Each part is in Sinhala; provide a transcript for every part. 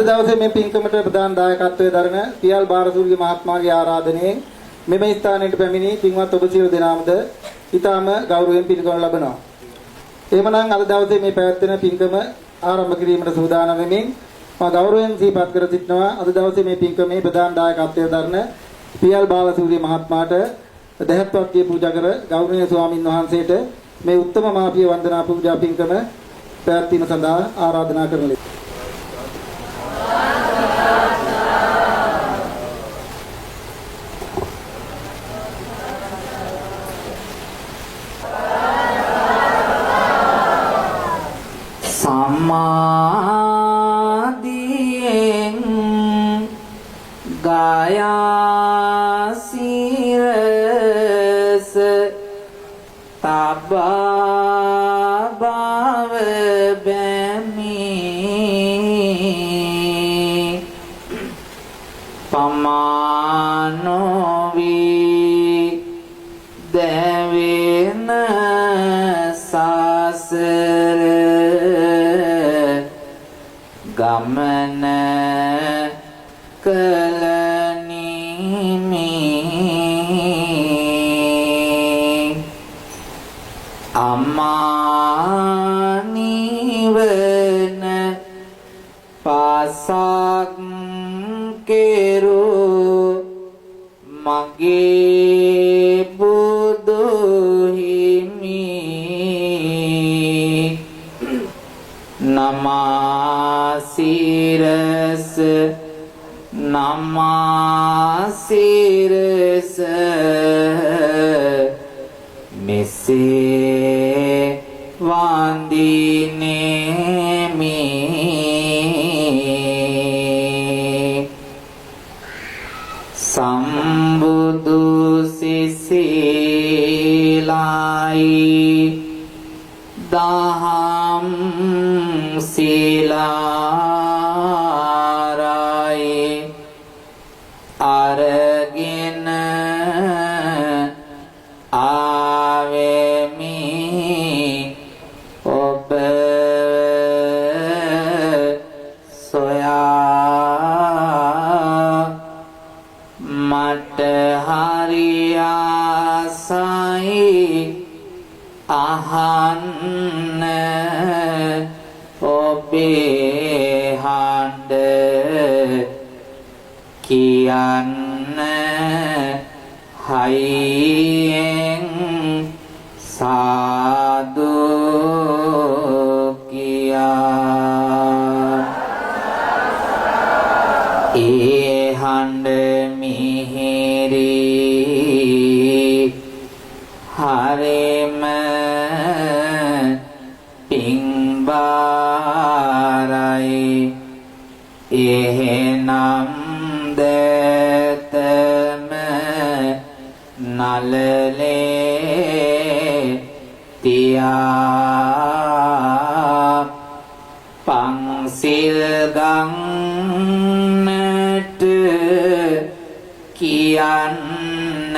දවසේ මේ පින්කමට ප්‍රධාන දායකත්වයේ දරන පියල් බාරසූරිය මහත්මයාගේ ආරාධනයෙන් මෙම ස්ථානයට පැමිණි පින්වත් ඔබ සියලු දෙනාමද ඉතාම ගෞරවයෙන් පිළිගනු ලබනවා. එහෙමනම් අද දවසේ මේ පැවැත්වෙන පින්කම ආරම්භ කිරීමට සූදානම් වෙමින් මා ගෞරවයෙන් සිහිපත් කර සිටිනවා අද දවසේ මේ පින්කමේ ප්‍රධාන දායකත්වයේ දරන පියල් බාලසූරිය මහත්මයාට දැහත් පත්‍ය පූජා කර ගෞරවනීය ස්වාමින් වහන්සේට මේ උත්තම මාපිය වන්දනා පූජා පින්කම පැවැත්වීම සඳහා ආරාධනා කරන ලෙස. සමාධියෙන් ගයා සිරස තබා බව බැමි පමා නොවී දැවෙන සසර ගමන කළ නිමි අමා නිවන පසක් කෙරු මගේ බුදු හිමි නමා සිරස නමා සිරස මෙසේ වන්දිනේමි. සම්බුදු සිසිලයි දහම් සිලාරයි අරගෙන ආවෙමි ඔබ සොයා මට හරි ආසයි අහන්න ඔබේ හඬ කියන්න හයියෙන් සාදු කියා. පින් බාරයි. එහෙනම් දෑතම නලලේ තියා පංසිල් ගන්නට කියන්න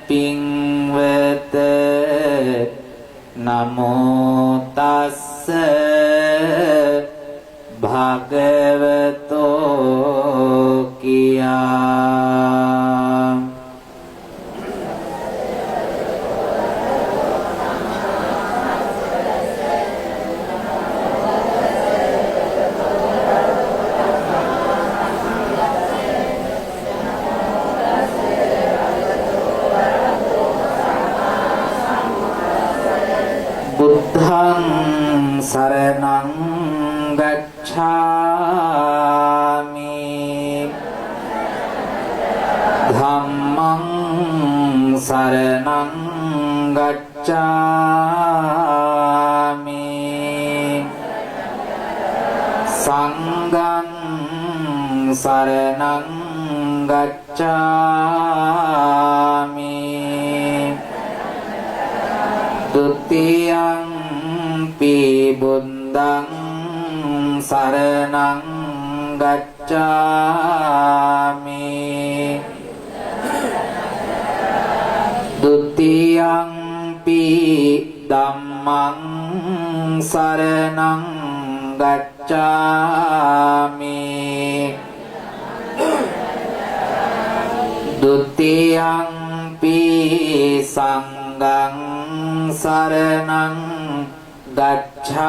පින්වත. නමෝ තස්ස භගවතෝ කියා. බුද්ධං සරණං ගච්ඡාමි, ධම්මං සරණං ගච්ඡාමි, සංඝං සරණං ගච්ඡාමි. ဒ ුතියං පි බුද්ධං සරණං ගච්ඡාමි. ဒ ුතියං පි ධම්මං සරණං ගච්ඡාමි. ဒ ුතියං පි සංඝං සරණං ගච්ඡාමි.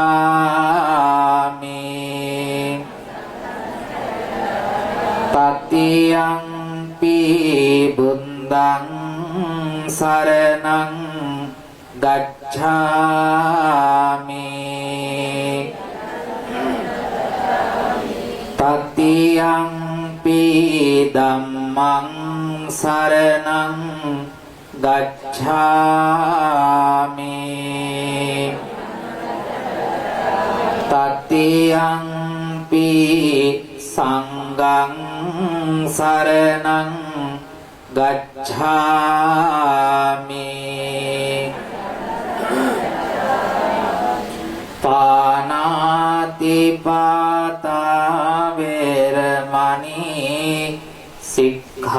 තතියං පි බුද්ධං සරණං ගච්ඡාමි. තතියං පි ධම්මං සරණං ගච්ඡාමි. තතියං පි සංඝං සරණං ගච්ඡාමි. පානාති පාතා වේරමණී සික්ඛාපදං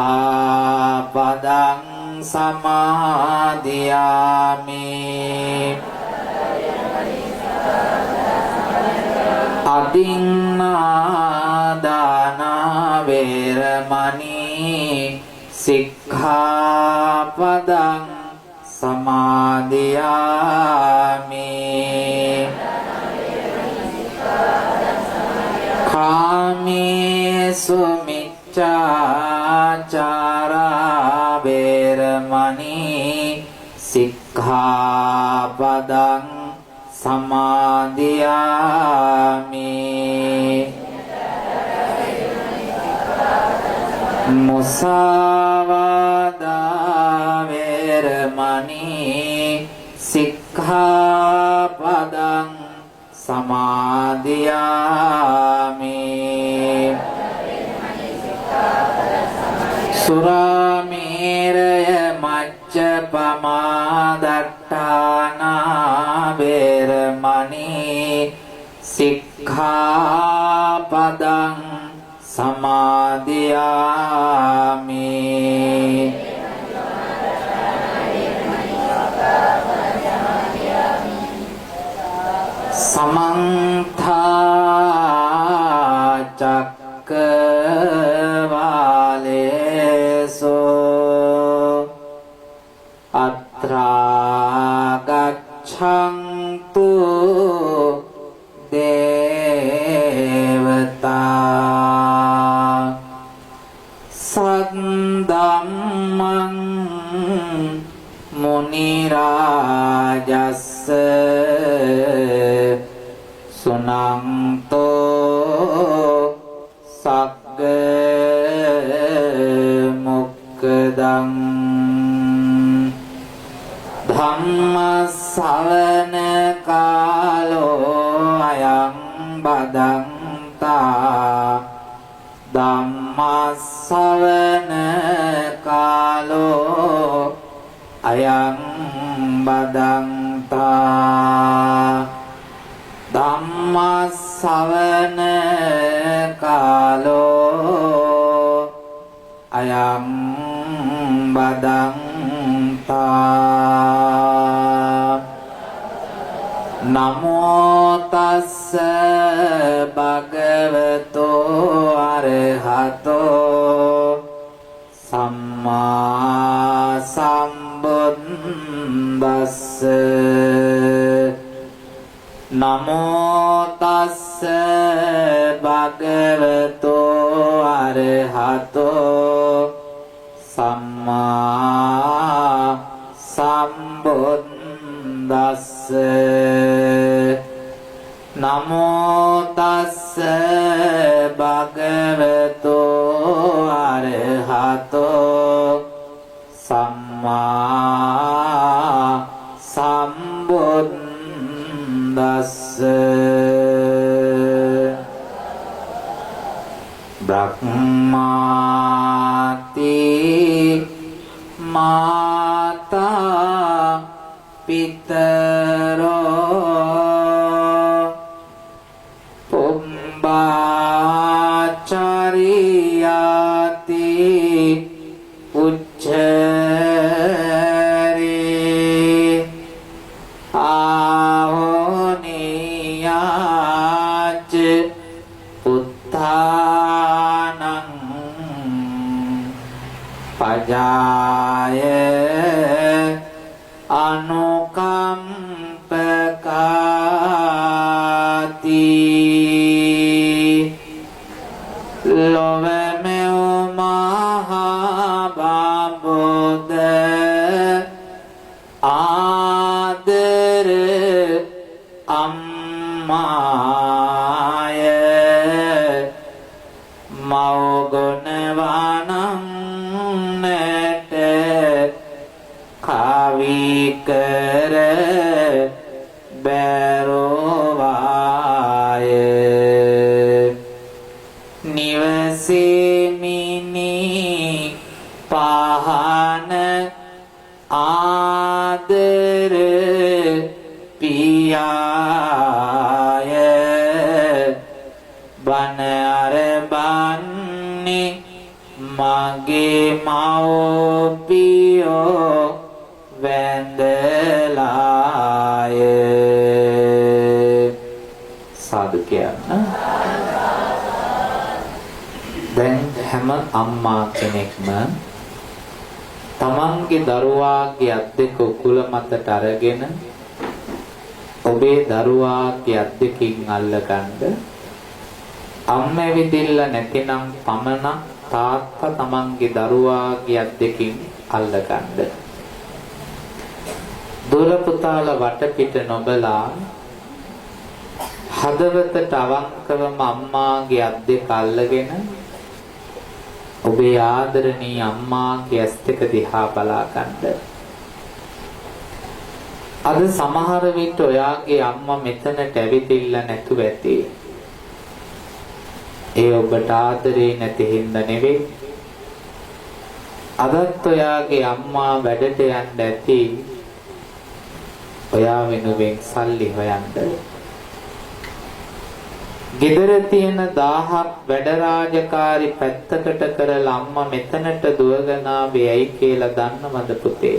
සමාදියාමි. අදින්නා දාන වේරමණී සික්ඛාපදං සමාදියාමි. කාමේසු මිච්ඡාචාරා වේරමණී සික්ඛාපදං සමාදියාමි. මුසාවාදා වේරමණී සික්ඛාපදං සමාදියාමි. සුරාමේරය මච්චපමාදට්ඨානා වේරමණී සික්ඛාපදං සමාදියාමි. සමන්ත චක්කවාලේසු අත්‍රා ගච්ඡන්තු දේවතා සද්දම්මං මුනි රාජස්ස සුනන්තෝ සග්ග මොක්කදං. ධම්ම ශවන කාලය බදන්තා ධම්මස්සවන කාලෝ අයං බදන්තා. නමෝ තස්ස භගවතෝ අරහතෝ සම්මා සම්බුද්දස්ස. නමෝ තස්ස භගවතෝ අරහතෝ සම්මා සම්බුද්දස්ස. නමෝ තස්ස භගවතෝ අරහතෝ සම්මා සම්බුද්දස්ස. බ්‍රහ්මාති මාතා පිතරෝ පුම්බාචරියාති උච්චරේ ආහෝනියාච පුත්තානං පජාය අනුකම්පකාති. ලොව මෙව් මහා බඹුද ආදර අම්මාය මව් ගුණ වනන්නට කවි කර බැරෝවාය. නිවසේමිනි පහන ආදර පියාය බණ අරබන්නේ මගේ මව්පියෝ වැඳලාය. සාදු කියන්න. දැන් හැම අම්මා කෙනෙක්ම තමන්ගේ දරුවාගේ අත් දෙක උකුල මතට අරගෙන ඔබේ දරුවාගේ අත් දෙකින් අල්ලගන්න. අම්මා ඇවිදින්න නැතිනම් පමණක් තාත්තා තමන්ගේ දරුවාගේ අත් දෙකින් අල්ලගන්න. දුර පුතාලා වටපිට නොබලා හදවතට අවංකවම අම්මාගේ අත් දෙක අල්ලගෙන ඔබේ ආදරණීය අම්මාගේ ඇස් දෙක දිහා බලා ගන්න. අද සමහර විට ඔයාගේ අම්මා මෙතනට ඇවිදින්න නැතුව ඇති. ඒ ඔබට ආදරේ නැති හින්දා නෙවෙයි. අදත් ඔයාගේ අම්මා වැඩට යන්න ඇති. ඔයා වෙනුවෙන් සල්ලි හොයන්න. ගෙදර තියෙන 1000ක් වැඩ රාජකාරි පැත්තකට කරලා අම්මා මෙතනට දුවගෙන ආවේ ඇයි කියලා දන්නවද පුතේ?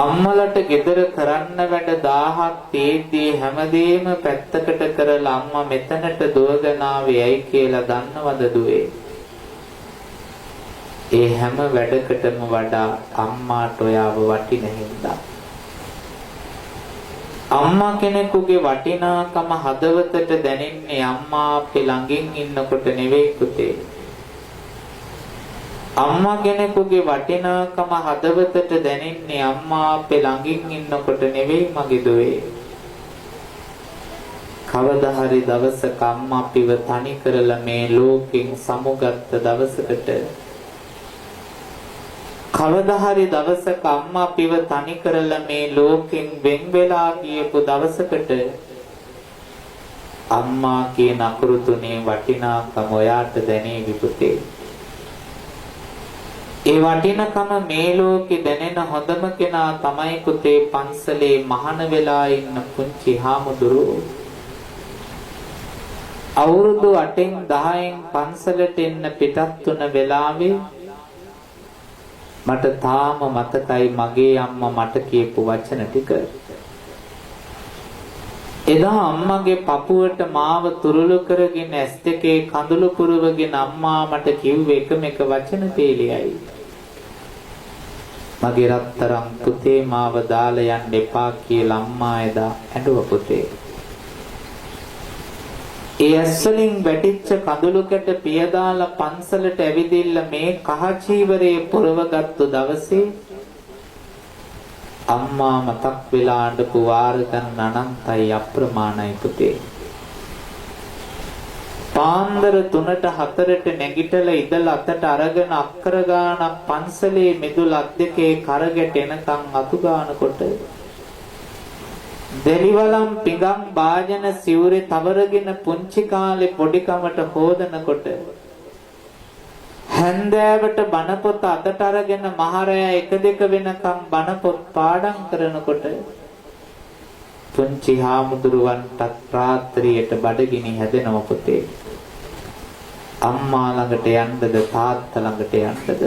අම්මලට ගෙදර කරන්න වැඩ 1000ක් තියෙද්දී හැමදේම පැත්තකට කරලා අම්මා මෙතනට දුවගෙන ආවේ ඇයි කියලා දන්නවද දුවේ? ඒ හැම වැඩකටම වඩා අම්මාට ඔයාව වටින හින්දා. අම්මා කෙනෙකුගේ වටිනාකම හදවතට දැනෙන්නේ අම්මා අපේ ළඟින් ඉන්නකොට නෙවෙයි පුතේ. අම්මා කෙනෙකුගේ වටිනාකම හදවතට දැනෙන්නේ අම්මා අපේ ළඟින් ඉන්නකොට නෙවෙයි මගේ දුවේ. කවදා හරි දවසක අම්මා අපිව තනි කරලා මේ ලෝකෙන් සමුගත්ත දවසකට, කවදා හරි දවසක අම්මා අපිව තනි කරලා මේ ලෝකෙන් වෙන් වෙලා ගියපු දවසකට අම්මා කියන අකුරු තුනේ වටිනාකම ඔයාට දැනේවි පුතේ. ඒ වටිනකම මේ ලෝකේ දැනෙන හොඳම කෙනා තමයි පුතේ පන්සලේ මහාන වෙලා ඉන්න පුංචි හාමුදුරුවෝ. අවුරුදු 8න් 10න් පන්සලට එන්න පිටත් වුණ වෙලාවේ මට තාම මතකයි මගේ අම්මා මට කියපු වචන ටික. එදා අම්මගේ පපුවට මාව තුරුළු කරගෙන ඇස් දෙකේ කඳුළු පුරවගෙන අම්මා මට කිව්ව එකම එක වචන තේලියයි. මගේ රත්තරන් පුතේ මාව දාලා යන්න එපා කියලා අම්මා එදා ඇඬුවා පුතේ. ඒ ඇස් වලින් වැටිච්ච කඳුළු කැට පිය දාලා පන්සලට ඇවිදින්න මේ කහ චීවරයේ පුරවගත්තු දවසේ අම්මා මතක් වෙලා අඬපු වාර ගණන් අනන්තයි අප්‍රමාණයි පුතේ. පාන්දර 3ට 4ට නැගිටලා ඉඳලා අතට අරගෙන අක්කර ගාණක් පන්සලේ මිදුල අත් දෙකේ කරගැට එනකන් අතු ගානකොට දෙලිවලම් පිඟන් භාජන සිවුරේ තවරගෙන පුංචි කාලේ පොඩිකමට හොදනකොට හැන්දෑවට බණ පොත අතට අරගෙන මහරෑ 1 2 වෙනකන් බණ පොත් පාඩම් කරනකොට පුංචි හාමුදුරුවන්ටත් රාත්‍රියට බඩගිනි හැදෙනව පුතේ. අම්මා ළඟට යන්නද තාත්තා ළඟට යන්නද?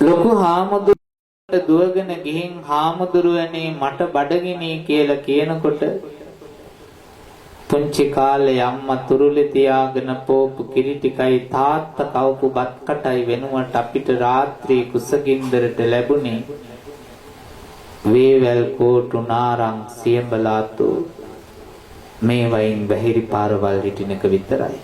ලොකු හාමුදුරුවන්ට දුවගෙන ගිහින් හාමුදුරුවනේ මට බඩගිනි කියලා කියනකොට පුංචි කාලේ අම්මා තුරුලේ තියාගෙන පෝපු කිරි ටිකයි තාත්තා කවපු බත් කටයි වෙනුවට අපිට රාත්‍රී කුසගින්දරට ලැබුණේ වේවැල් කෝටු නාරං සියඹලාතු මේ වයින් වැහිරි පාරවල් හිටින එක විතරයි.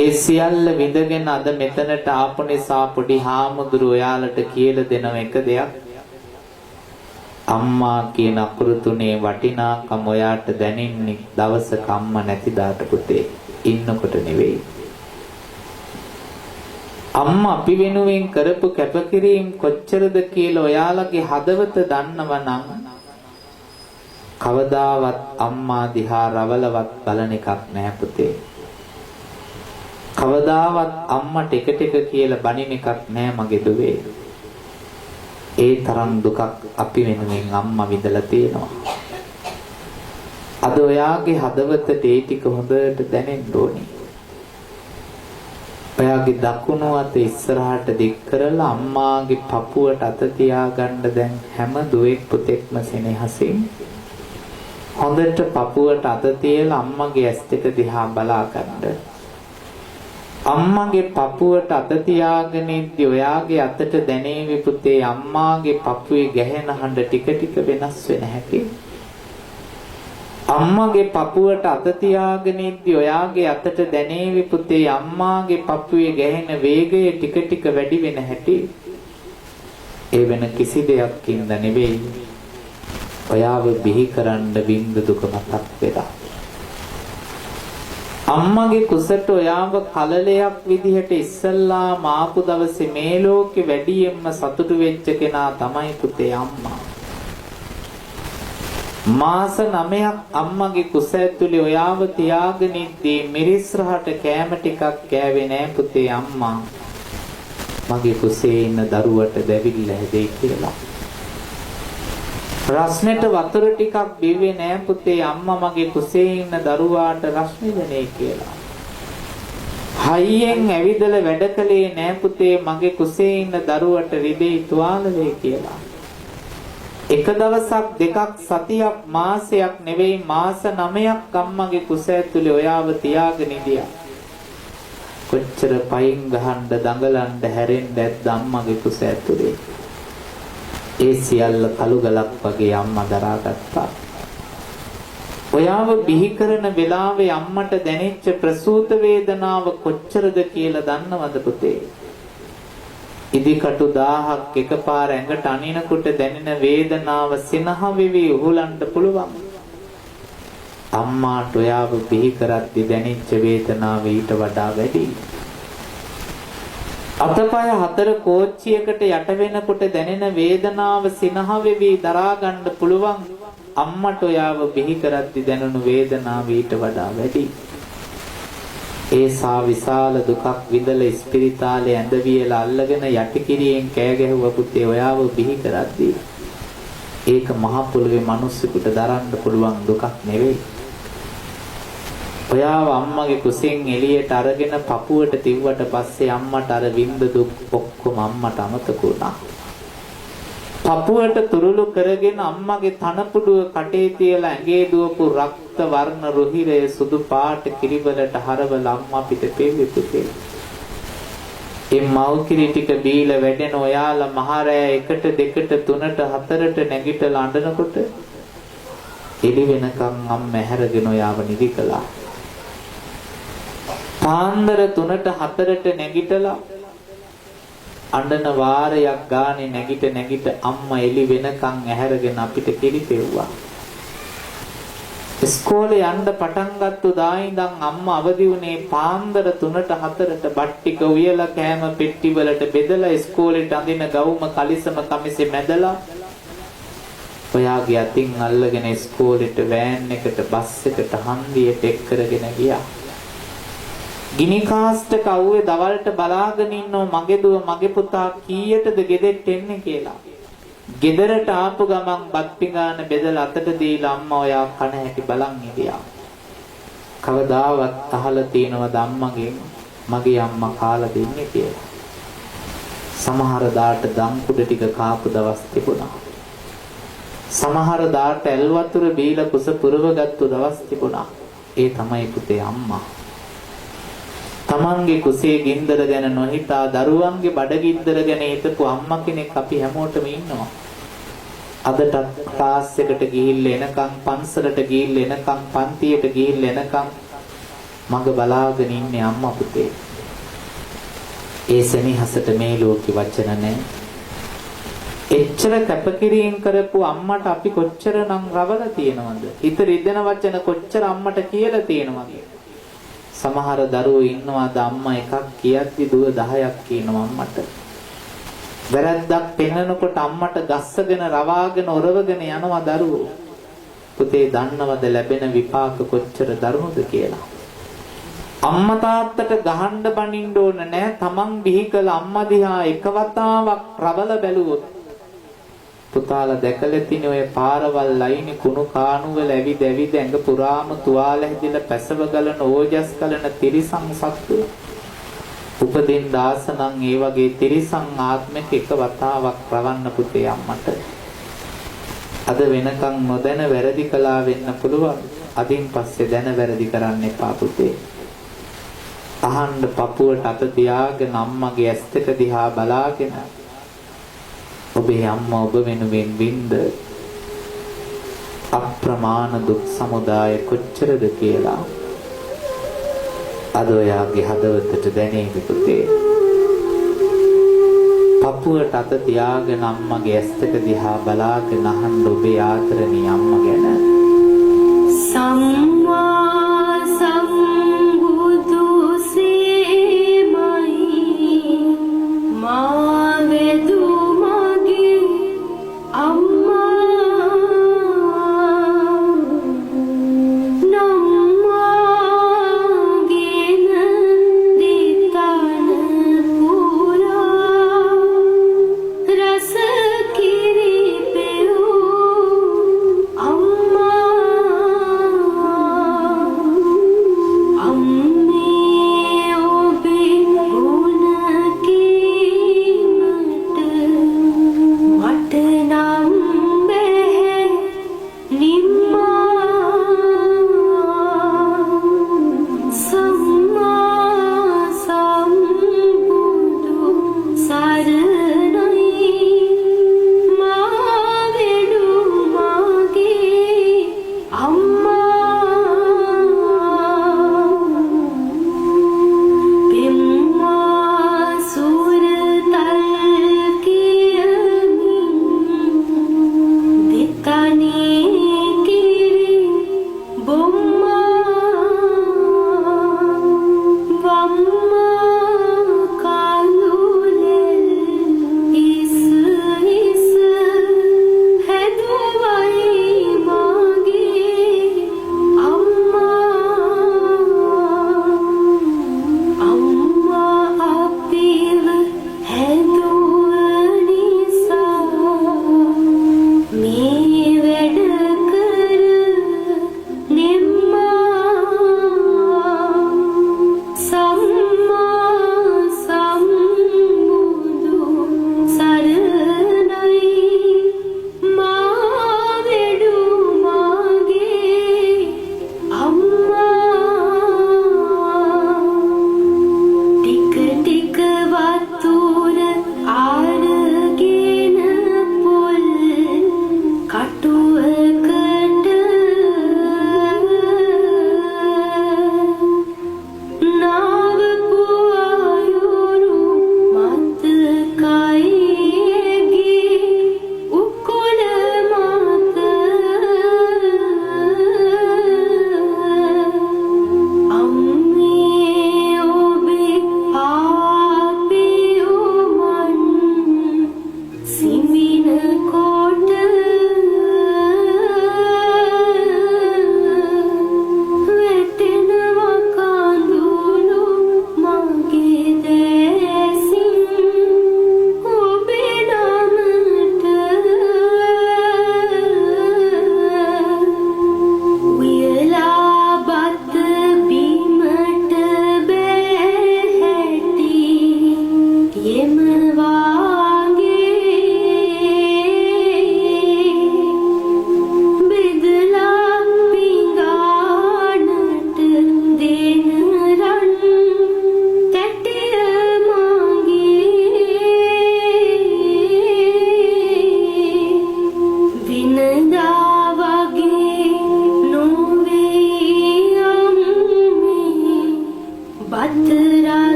ඒ සියල්ල විඳගෙන අද මෙතනට ආපු නිසා පොඩි හාමුදුරු ඔයාලට කියලා දෙනව එක දෙයක්. අම්මා කියන අකුරු තුනේ වටිනාකම ඔයාට දැනෙන්නේ දවසක අම්මා නැති දාට පුතේ, ඉන්නකොට නෙවෙයි. අම්මා අපි වෙනුවෙන් කරපු කැපකිරීම කොච්චරද කියලා ඔයාලගේ හදවත දන්නවනම් කවදාවත් අම්මා දිහා රවලවත් බලන එකක් නෑ පුතේ. කවදාවත් අම්මා ටික ටික කියලා බනින එකක් නෑ මගේ දුවේ. ඒ තරම් දුකක් අපි වෙනුවෙන් අම්මා විඳලා තියෙනවා. අද ඔයාගේ හදවතට ඒ ටික හොඳට දැනෙන්න ඕනේ. ඔයාගේ දකුණු අත ඉස්සරහට දික් කරලා අම්මාගේ පපුවට අත තියාගන්න දැන් හැම දුවෙක් පුතෙක්ම සෙනෙහසින් හොඳට පපුවට අත තියලා අම්මගේ ඇස් දෙක දිහා බලා ගන්න. අම්මගේ පපුවට අත තියාගෙන ඉද්දි ඔයාගේ අතට දැනේවි පුතේ අම්මාගේ පපුවේ ගැහෙන හඬ ටික ටික වෙනස් වෙන හැටි. අම්මගේ පපුවට අත තියාගෙන ඉද්දි ඔයාගේ අතට දැනේවි පුතේ අම්මාගේ පපුවේ ගැහෙන වේගය ටික ටික වැඩි වෙන හැටි. ඒ වෙන කිසි දෙයක් හින්දා නෙවෙයි, ඔයාව බිහි කරන්න බින්ද දුක මතක් වෙලා. අම්මගේ කුසට ඔයාව කලලයක් විදිහට ඉස්සල්ලාම ආපු දවසේ මේ ලෝකෙ වැඩියෙන්ම සතුටු වෙච්ච කෙනා තමයි පුතේ අම්මා. මාස 9ක් අම්මගේ කුස ඇතුලේ ඔයාව තියාගෙන ඉද්දී මිරිස් රහට කෑම ටිකක් කෑවේ නෑ පුතේ අම්මා. මගේ කුසේ ඉන්න දරුවට දැවිල්ල හැදෙයි කියලා. රස්නෙට වතුර ටිකක් බිව්වේ නෑ පුතේ අම්මා මගේ කුසේ ඉන්න දරුවාට රස්නෙ දෙනේ කියලා. හයියෙන් ඇවිදලා වැඩ කළේ නෑ පුතේ මගේ කුසේ ඉන්න දරුවට රිදෙයි තුවාල වෙයි කියලා. එක දවසක් දෙකක් සතියක් මාසයක් නෙවෙයි මාස 9ක් අම්මගේ කුස ඇතුලේ ඔයාව තියාගෙන ඉඳියා. කොච්චර පයින් ගහන්න දඟලන්න හැරෙන්න ඇද්ද අම්මගේ කුස ඇතුලේ. ඒ සියල්ල කළු ගලක් වගේ අම්මා දරාගත්තා. ඔයාව බිහි කරන වෙලාවේ අම්මට දැනෙච්ච ප්‍රසූත වේදනාව කොච්චරද කියලා දන්නවද පුතේ? ඉදිකටු 1000ක් එකපාර ඇඟට අනිනකොට දැනෙන වේදනාව සිනහ වෙවි උහුලන්න පුළුවන්. අම්මාට ඔයාව බිහි කරද්දි දැනෙච්ච වේදනාව ඊට වඩා වැඩි. අතපය හතර කෝච්චියකට යට වෙනකොට දැනෙන වේදනාව සිනහ වෙවි දරා ගන්න පුළුවන්. අම්මට ඔයාව බිහි කරද්දි දැනුණු වේදනාව ඊට වඩා වැඩි. ඒ සා විශාල දුකක් විඳලා ඉස්පිරිතාලේ ඇඳ වියලා අල්ලගෙන යටිකිරියෙන් කෑ ගැහුවා පුතේ ඔයාව බිහි කරද්දී. ඒක මහ පොළොවේ මිනිස්සුන්ට දරන්න පුළුවන් දුකක් නෙවෙයි. ඔයාව අම්මගේ කුසෙන් එළියට අරගෙන පපුවට තිව්වට පස්සේ අම්මට අර විඳ දුක් ඔක්කොම අම්මට අමතක වුණා. පපුවට තුරුළු කරගෙන අම්මගේ තනපුඩුව කටේ තියලා ඇඟේ දුවපු රක්ත වර්ණ රුහිරය සුදු පාට කිරිවලට හරවලා අම්මා අපිට පෙව්වේ පුතේ. ඒ මව් කිරි ටික බීලා වැඩෙන ඔයාලා මහ රෑ 1ට 2ට 3ට 4ට නැගිටලා අඬනකොට එළි වෙනකන් අම්මා ඇහැරගෙන ඔයාව නිදි කළා. පාන්දර 3ට 4ට නැගිටලා අඬන වාරයක් ගානේ නැගිට නැගිට අම්මා එළි වෙනකන් ඇහැරගෙන අපිට කිරි පෙව්වා. ඉස්කෝලේ යන්න පටන් ගත්තු දා ඉඳන් අම්මා අවදි වුණේ පාන්දර 3ට 4ට බත් ටික උයලා කෑම පෙට්ටි වලට බෙදලා ඉස්කෝලේට අඳින ගවුම කලිසම කමිසේ මැදලා ඔයාගේ අතින් අල්ලගෙන ඉස්කෝලේට වෑන් එකට බස් එකට හන්දියට එක් කරගෙන ගියා. ගිනි කාස්ටක අවුවේ දවල්ට බලාගෙන ඉන්නව මගේ දුව මගේ පුතා කීයටද ගෙදරට එන්නේ කියලා. ගෙදරට ආපු ගමන් බත් පිඟාන බෙදලා අතට දීලා අම්මා ඔයා කන හැටි බලන් හිටියා. කවදාවත් අහලා තියෙනවද අම්මගෙන් මගේ අම්මා කාලා දෙන්නේ කියලා? සමහර දාට දම් කුඩ ටික කාපු දවස් තිබුණා. සමහර දාට ඇල් වතුර බීලා කුස පුරවගත්තු දවස් තිබුණා. ඒ තමයි පුතේ අම්මා. තමන්ගේ කුසේ ගින්දර ගැන නොහිතා දරුවන්ගේ බඩගින්දර ගැන හිතපු අම්මා කෙනෙක් අපි හැමෝටම ඉන්නවා. අදටත් ක්ලාස් එකට ගිහිල්ලා එනකන්, පන්සලට ගිහිල්ලා එනකන්, පන්තියට ගිහිල්ලා එනකන් මග බලාගෙන ඉන්නේ අම්මා පුතේ. ඒ සෙනෙහසට මේ ලෝකෙ වචන නැහැ. එච්චර කැපකිරීම කරපු අම්මට අපි කොච්චරනම් රවලා තියෙනවද? හිත රිදෙන වචන කොච්චර අම්මට කියලා තියෙනවද? සමහර දරුවෝ ඉන්නවා ද අම්මා එකක් කියද්දි දුව 10ක් කියනවා අම්මට. වැරද්දක් පෙන්නනකොට අම්මට ගස්සගෙන රවාගෙන ඔරවගෙන යනවා දරුවෝ. පුතේ දන්නවද ලැබෙන විපාක කොච්චර දරුණුද කියලා? අම්මා තාත්තට ගහන්න බනින්න ඕන නෑ. තමන් බිහි කළ අම්මා දිහා එක වතාවක් රවල බැලුවොත් පුතාලා දැකලා තියෙන ඔය පාරවල් ලයිනේ කුණු කාණු වල ඇවිද ඇවිද ඇඟ පුරාම තුවාල හැදිලා පැසව ගලන ඕජස් ගලන තිරිසන් සත්තු උපදින් දාසනම් ඒ වගේ තිරිසන් ආත්මික එක වතාවක් රවන්න පුතේ අම්මට. අද වෙනකන් නොදැන වැරදි කළා වෙන්න පුළුවන්. අදින් පස්සේ දැන වැරදි කරන්න එපා පුතේ. අහන්න පපුවට අත තියාගෙන අම්මගේ ඇස් දෙක දිහා බලාගෙන ඔබේ අම්මා ඔබ වෙනුවෙන් වින්ද අප්‍රමාණ දුක් සමුදාය කොච්චරද කියලා අද ඔයාගේ හදවතට දැනේවි පුතේ. පපුවට අත තියාගෙන අම්මගේ ඇස් දෙක දිහා බලාගෙන අහන්න ඔබේ ආදරණීය අම්මා ගැන. සම්මා සම්බුදු සේමයි මා වෙදු මගේ අම්මා නම්මාගෙන දෙතන පුරා රස කිරි පෙවූ අම්මා.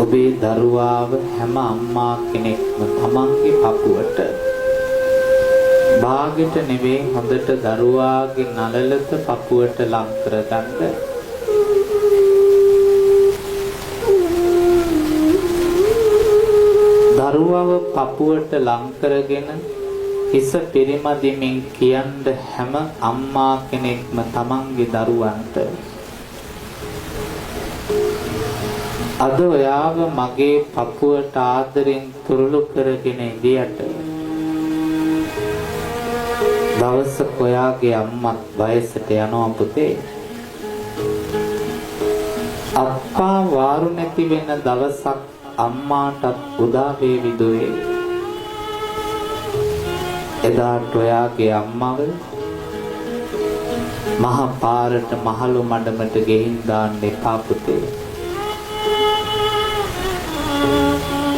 ඔබේ දරුවාව හැම අම්මා කෙනෙක්ම තමන්ගේ පපුවට බාගෙට නෙවෙයි හොඳට දරුවාගේ නළලත පපුවට ලං කරගන්න. දරුවව පපුවට ලං කරගෙන හිස පෙරමදිමින් කියන්න හැම අම්මා කෙනෙක්ම තමන්ගේ දරුවන්ට, අද ඔයාව මගේ පපුවට ආදරෙන් තුරුළු කරගෙන ඉඳියට දවසක ඔයාගේ අම්මත් වයසට යනවා පුතේ. අප්පා වාරු නැති වෙන දවසක් අම්මාටත් උදා වේවි දුවේ. එදාට ඔයාගේ අම්මව මහ පාරට මහලු මඩමට ගෙහින් දාන්න එපා පුතේ.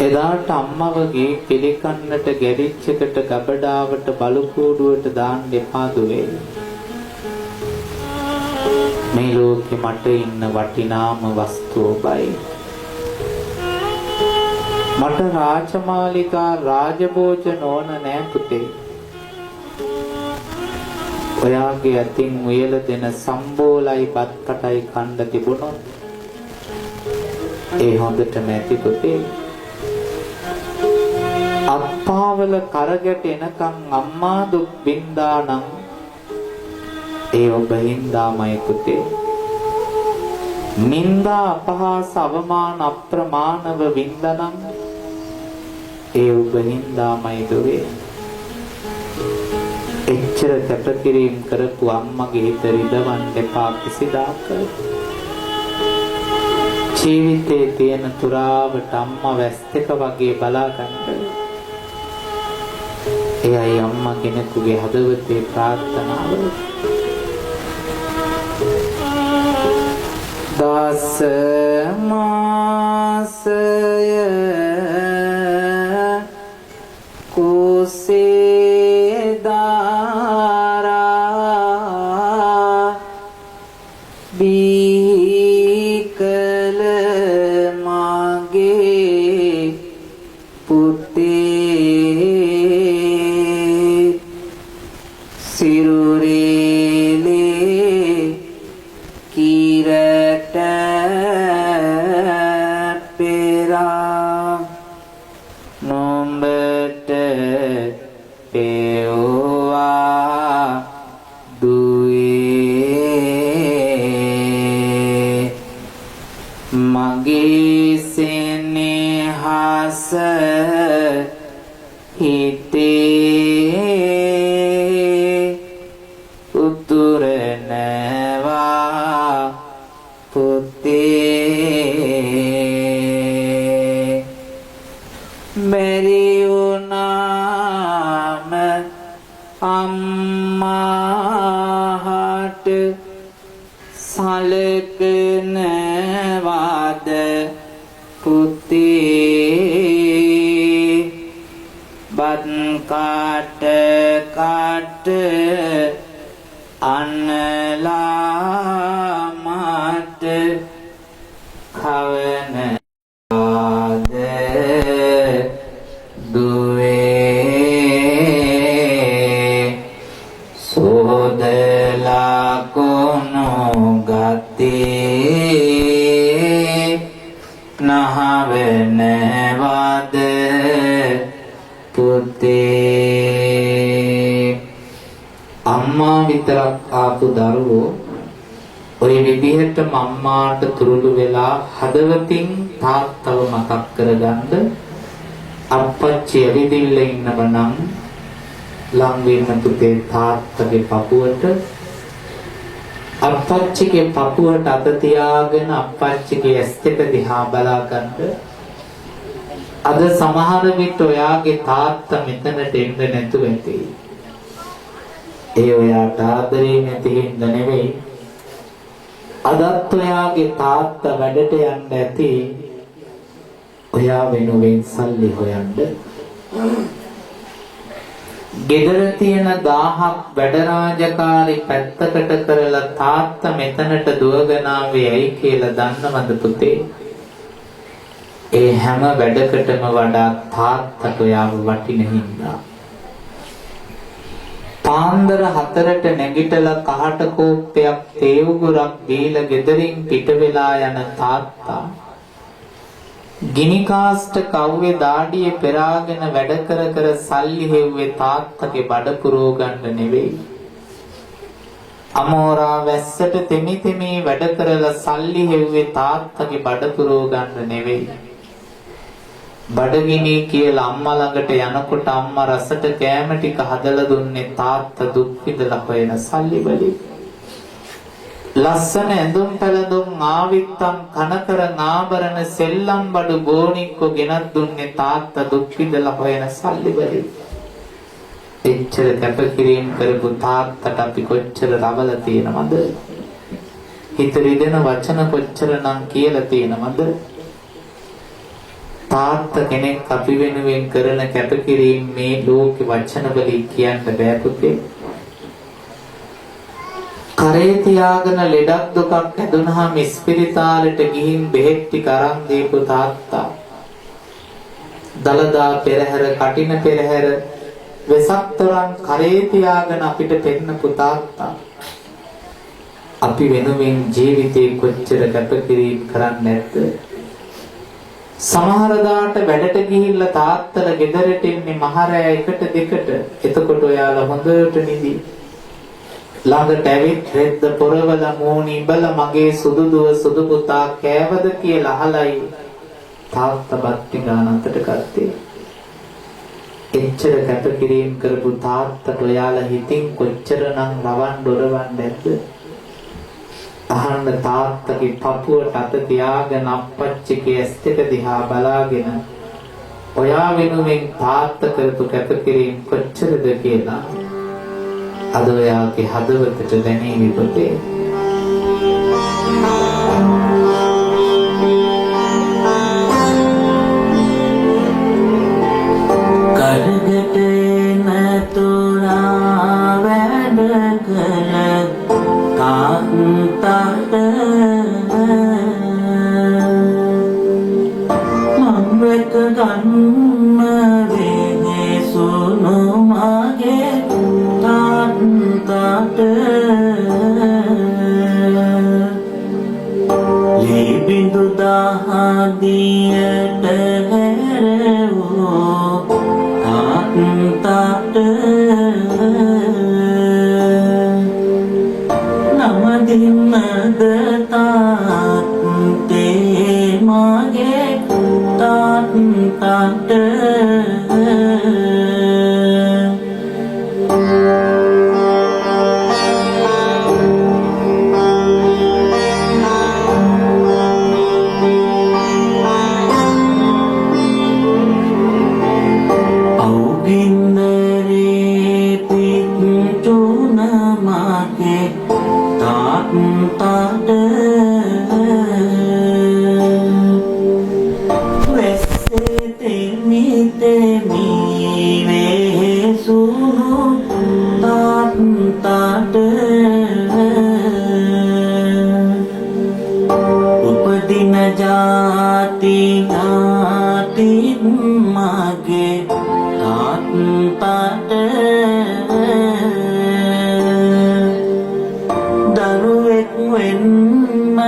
එදාට අම්මවගේ පිළිකන්නට ගැරිච්චකට ගබඩාවට බලු කූඩුවට දාන්න එපා දුවේ. මේ ලෝකෙ මට ඉන්න වටිනාම වස්තුව ඔබයි. මට රාජමාලිගා රාජභෝජන ඕන නෑ පුතේ. ඔයාගේ අතින් උයලා දෙන සම්බෝලයි බත් කටයි කණ්ඩ තිබුණොත් ඒ හොඳටම ඇති පුතේ. අත්පාවල කරගැට එනකන් අම්මා දුක් වින්දා නම් ඒ ඔබ හින්දාමයි පුතේ. නිന്ദා අපහාස අවමාන අප්‍රමාණව වින්දනම් ඒ ඔබ හින්දාමයි දුවේ. එච්චර කැපකිරීම කරපු අම්මගේ හිත රිදවන්න එපා කිසිදාක. ජීවිතේ තියෙන තුරාවට අම්මා වැස් දෙක වගේ බලා ගන්න. එයයි අම්මා කෙනෙකුගේ හදවතේ ප්‍රාර්ථනාව. දස මාසය කුසේ දාරා බීකල මාගේ පුතේ සිරුරේලේ කිරට පෙරා නොඹට පෙව්වා දුවේ මගේ සෙනෙහස හිතේ උතුරනවා පුතේ බැරි වුණාම අම්මාහට සලකනවාද පුතේ බත් කාට කාට අනලා මට කවනවාද දුවේ සෝදලා කොනු ගත්තේ නහවනවාද පුතේ. අම්මා විතරක් ආපු දරුවෝ ඔය විදිහට අම්මාට තුරුළු වෙලා හදවතින් තාත්තව මතක් කරගන්න අප්පච්චි ඇවිදින්න ඉන්නව නම් ලං වෙන්න පුතේ තාත්තගේ පපුවට. අප්පච්චිගේ පපුවට අත තියාගෙන අප්පච්චිගේ ඇස් දෙක දිහා බලා ගන්න. අද සමහර විට ඔයාගේ තාත්තා මෙතනට එන්න නැතුව ඇති. ඒ ඔයාට ආදරේ නැති හින්දා නෙවෙයි. අදත් ඔයාගේ තාත්තා වැඩට යන්න ඇති. ඔයා වෙනුවෙන් සල්ලි හොයන්න. ගෙදර තියෙන 1000ක් වැඩ රාජකාරි පැත්තකට කරලා තාත්තා මෙතනට දුවගෙන ආවේ ඇයි කියලා දන්නවද පුතේ? ඒ හැම වැඩකටම වඩා තාත්තට ඔයාව වටින හින්දා. පාන්දර 4ට නැගිටලා කහට කෝප්පයක් තේ උගුරක් දීලා ගෙදරින් පිට වෙලා යන තාත්තා ගිනි කාස්ට කව්වේ දාඩිය පෙරාගෙන වැඩ කර කර සල්ලි හෙව්වේ තාත්තගේ බඩ පුරව ගන්න නෙවෙයි. අමෝරා වැස්සට තෙමි තෙමි වැඩ කරලා සල්ලි හෙව්වේ තාත්තගේ බඩ පුරව ගන්න නෙවෙයි. බඩගිනි කියලා අම්මා ළඟට යනකොට අම්මා රසට කෑම ටික හදලා දුන්නේ තාත්තා දුක් විඳලා හොයන සල්ලි වලින්. ලස්සන ඇඳුම් පැළඳුම් ආවිත්තම් කනකර ආභරණ සෙල්ලම් බඩු ගෝණික්කෝ ගෙනත් දුන්නේ තාත්තා දුක් විඳලා හොයන සල්ලි වලින්. එච්චර කැපකිරීම කරපු තාත්තට අපි කොච්චර රවලා තියෙනවද? හිත රිදෙන වචන කොච්චර නම් කියලා තියෙනවද? තාත්තා කෙනෙක් අපි වෙනුවෙන් කරන කැපකිරීම මේ ලෝකේ වචන වලින් කියන්න බෑ පුතේ. කරේ තියාගෙන ලෙඩක් දුකක් හැදුනහම ඉස්පිරිතාලෙට ගිහින් බෙහෙත් ටික අරන් දීපු තාත්තා, දලදා පෙරහැර කටින පෙරහැර වෙසක් තොරන් කරේ තියාගෙන අපිට පෙන්නපු තාත්තා අපි වෙනුවෙන් ජීවිතේ කොච්චර කැපකිරීම කරන්නේ නැද්ද? සමහර දාට වැඩට ගිහිල්ලා තාත්තලා ගෙදරට එන්නේ මහරෑ 1ට 2ට. එතකොට ඔයාලා හොඳට නිදි. ළඟට ඇවිත් රෙද්ද පොරවල මූණ ඉඹල මගේ සුදු දුව සුදු පුතා කෑවද කියලා අහලයි තාත්තා බත් පිඟාන අතට ගත්තේ. එච්චර කැපකිරීම කරපු තාත්තට ඔයාලා හිතින් කොච්චරනම් රවන් ඩොරවන් නැද්ද? අහන්න තාත්තගේ පපුවට අත තියාගෙන අප්පච්චිගේ ඇස් දෙක දිහා බලාගෙන ඔයා වෙනුවෙන් තාත්තා කරපු කැපකිරීම කොච්චරද කියලා අද ඔයාගේ හදවතට දැනේවි පුතේ. කරගට එන තුරා වැඩ කළ තාත්තට මං රැක ගන්න වෙහෙසුණු මගේ තාත්තට ලේ බිඳු දහදියට හැරවූ තාත්තට නමදින්නද තාත්තේ මගේ තාත්තට. අවුගින්දරේ පිච්චුන මගේ තාත්තට වැස්සේ තෙමි තෙමි වෙහෙසුණු තාත්තට උපදින ජාති ඥාති මගේ තාත්තට දරුවෙක් වෙන්න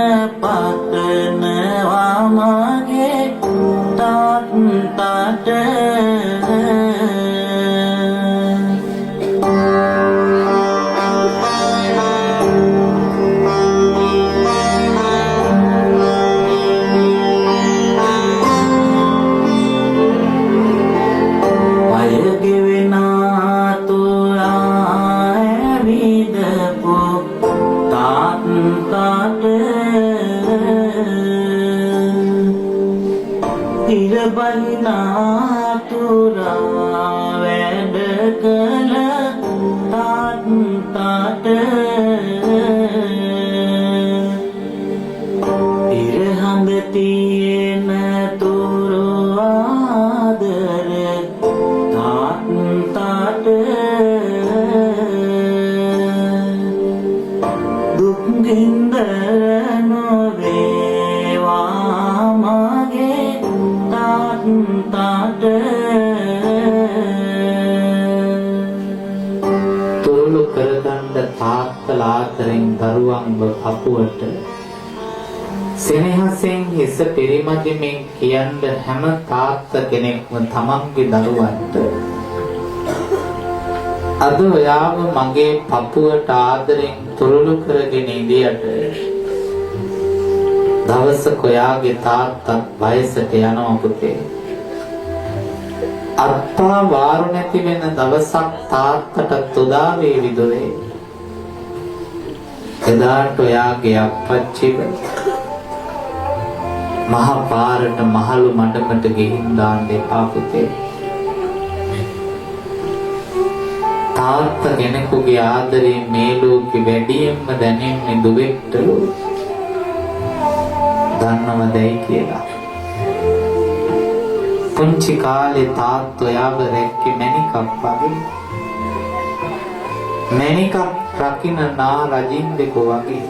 පතනවා මගේ තාත්තට. පය ගෙවෙන තුරා ඇවිදපු තාත්තට ඉර බහිනා තුරා වැඩ කළ තාත්තට ඉර හඳ තියෙන තුරු ආදර තාත්තට දුක් ගින්දර නොවේවා මගේ තාත්තට. තුරුළු කරගන්න තාත්තලා අතරින් දරුවන්ව පපුවට සෙනෙහසෙන් හිස පෙරිමදිමින් කියන්න හැම තාත්තා කෙනෙක්ම තමන්ගේ දරුවන්ට අද ඔයාව මගේ පපුවට ආදරෙන් තුරුළු කරගෙන ඉඳියට දවසක ඔයාගේ තාත්තත් වයසට යනවා පුතේ. අත්පා වාරු නැති වෙන දවසක් තාත්තටත් උදා වේවි දොරේ. එදාට ඔයාගේ අප්පච්චිව මහ පාරට මහලු මඩමට ගෙහින් දාන්න එපා පුතේ. තාත්තා කෙනෙකුගේ ආදරේ මේ ලෝකෙ වැඩියෙන්ම දැනෙන්නේ දුවෙක්ටලු. දන්නවදයි කියලා. පුංචි කාලේ තාත්තා ඔයාව රැක්කේ මැණිකක් වගේ. මැණිකක් රකින්න නා රජින්දෙකෝ වගේ.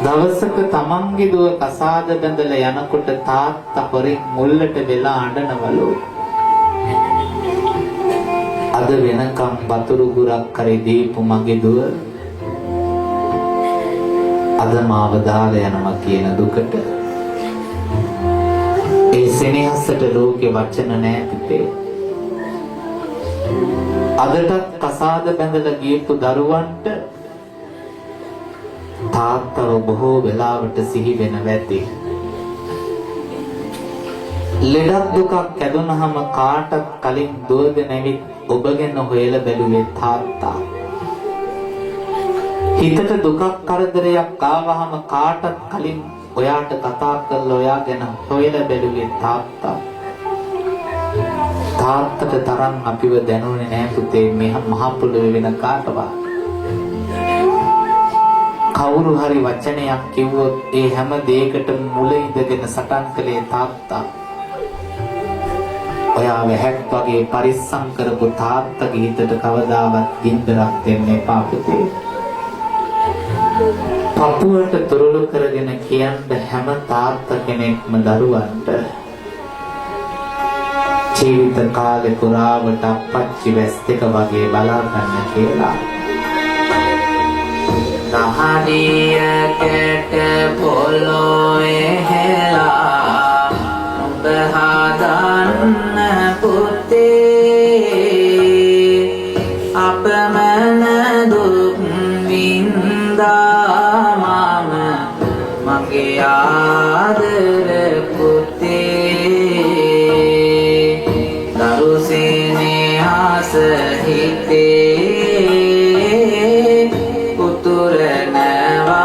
දවසක තමන්ගේ දුව කසාද බැඳලා යනකොට තාත්තා හොරෙන් මුල්ලට වෙලා අඬනවලු. අද වෙනකම් වතුරු ගුරක් කරේ දීපු මගේ දුව අද මාව දාලා යනවා කියන දුකට. ඒ සෙනෙහසට ලෝකේ වචන නෑ පුතේ. අදටත් කසාද බැඳලා ගියපු දරුවන්ට තාත්තව බොහෝ වෙලාවට සිහි වෙන වැති. ලෙඩක් දුකක් ඇදුනහම කාටත් කලින් දුවගෙන ඇවිත් ඔබ ගැන හොයලා බැලුවේ තාත්තා. හිතට දුකක් කරදරයක් ආවහම කාටත් කලින් ඔයාට කතා කරලා ඔයා ගැන හොයලා බැලුවේ තාත්තා. තාත්තට තරම් අපිව දැනුනේ නෑ පුතේ මේ මහ පොළොවේ වෙන කාටවත්. කවුරු හරි වචනයක් කිව්වොත් ඒ හැම දෙයකටම මුල ඉඳගෙන සටන් කළේ තාත්තා. ඔයා වැහැක් වගේ පරිස්සම් කරපු තාත්තගේ හිතට කවදාවත් ගින්දරක් දෙන්න එපා පුතේ. පපුවට තුරුළු කරගෙන කියන්න හැම තාත්තා කෙනෙක්ම දරුවන්ට ජීවිත කාලේ පුරාවට අප්පච්චි වැස් දෙක වගේ බලා ගන්න කියලා. දහඩිය කැට පොළොවේ හෙලා උඹ හදන්න පුතේ අපමණ දුක් වින්දා මම මගේ ආදර පුතේ දරු සෙනෙහස හිතේ උතුරනවා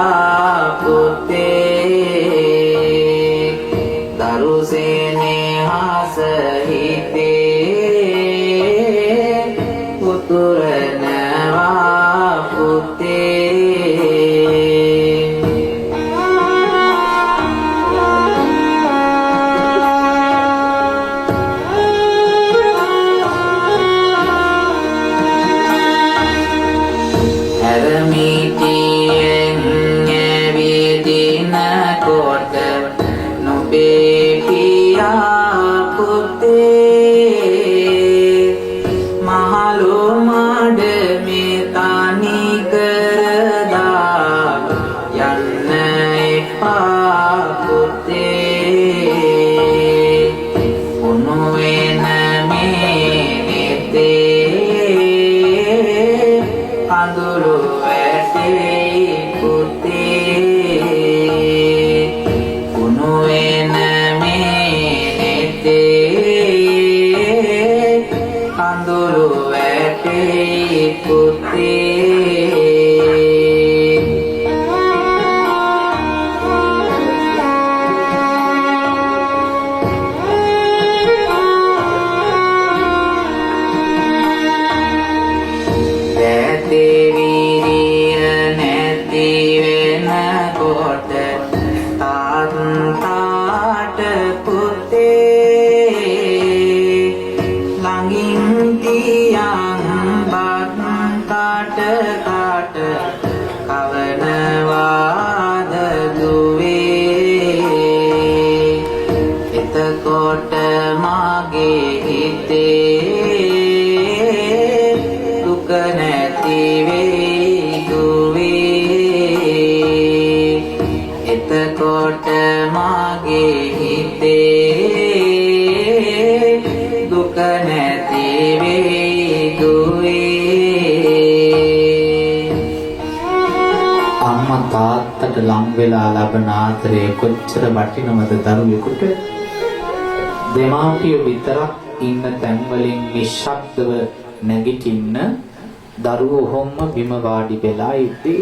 පුතේ දරු සෙනෙහස හිතේ උතුරනවා පුතේ. හැරමිටියෙන් ඇවිදින කොට නුඹේ පියාඹරේ එතකොට මාගේ හිතේ දුක නැති වෙයි දුවේ. එතකොට මාගේ හිතේ දුක නැති වෙයි දුවේ. අම්මා තාත්තට ලං වෙලා ලබන ආදරය කොච්චර වටිනවද දරුවෙකුට? දෙමාපිය විතරක් ඉන්න තැන් වලින් නිශ්ශබ්දව නැගිටින්න දරුවෝ ඔහොම්ම බිම වාඩි වෙලා ඉද්දී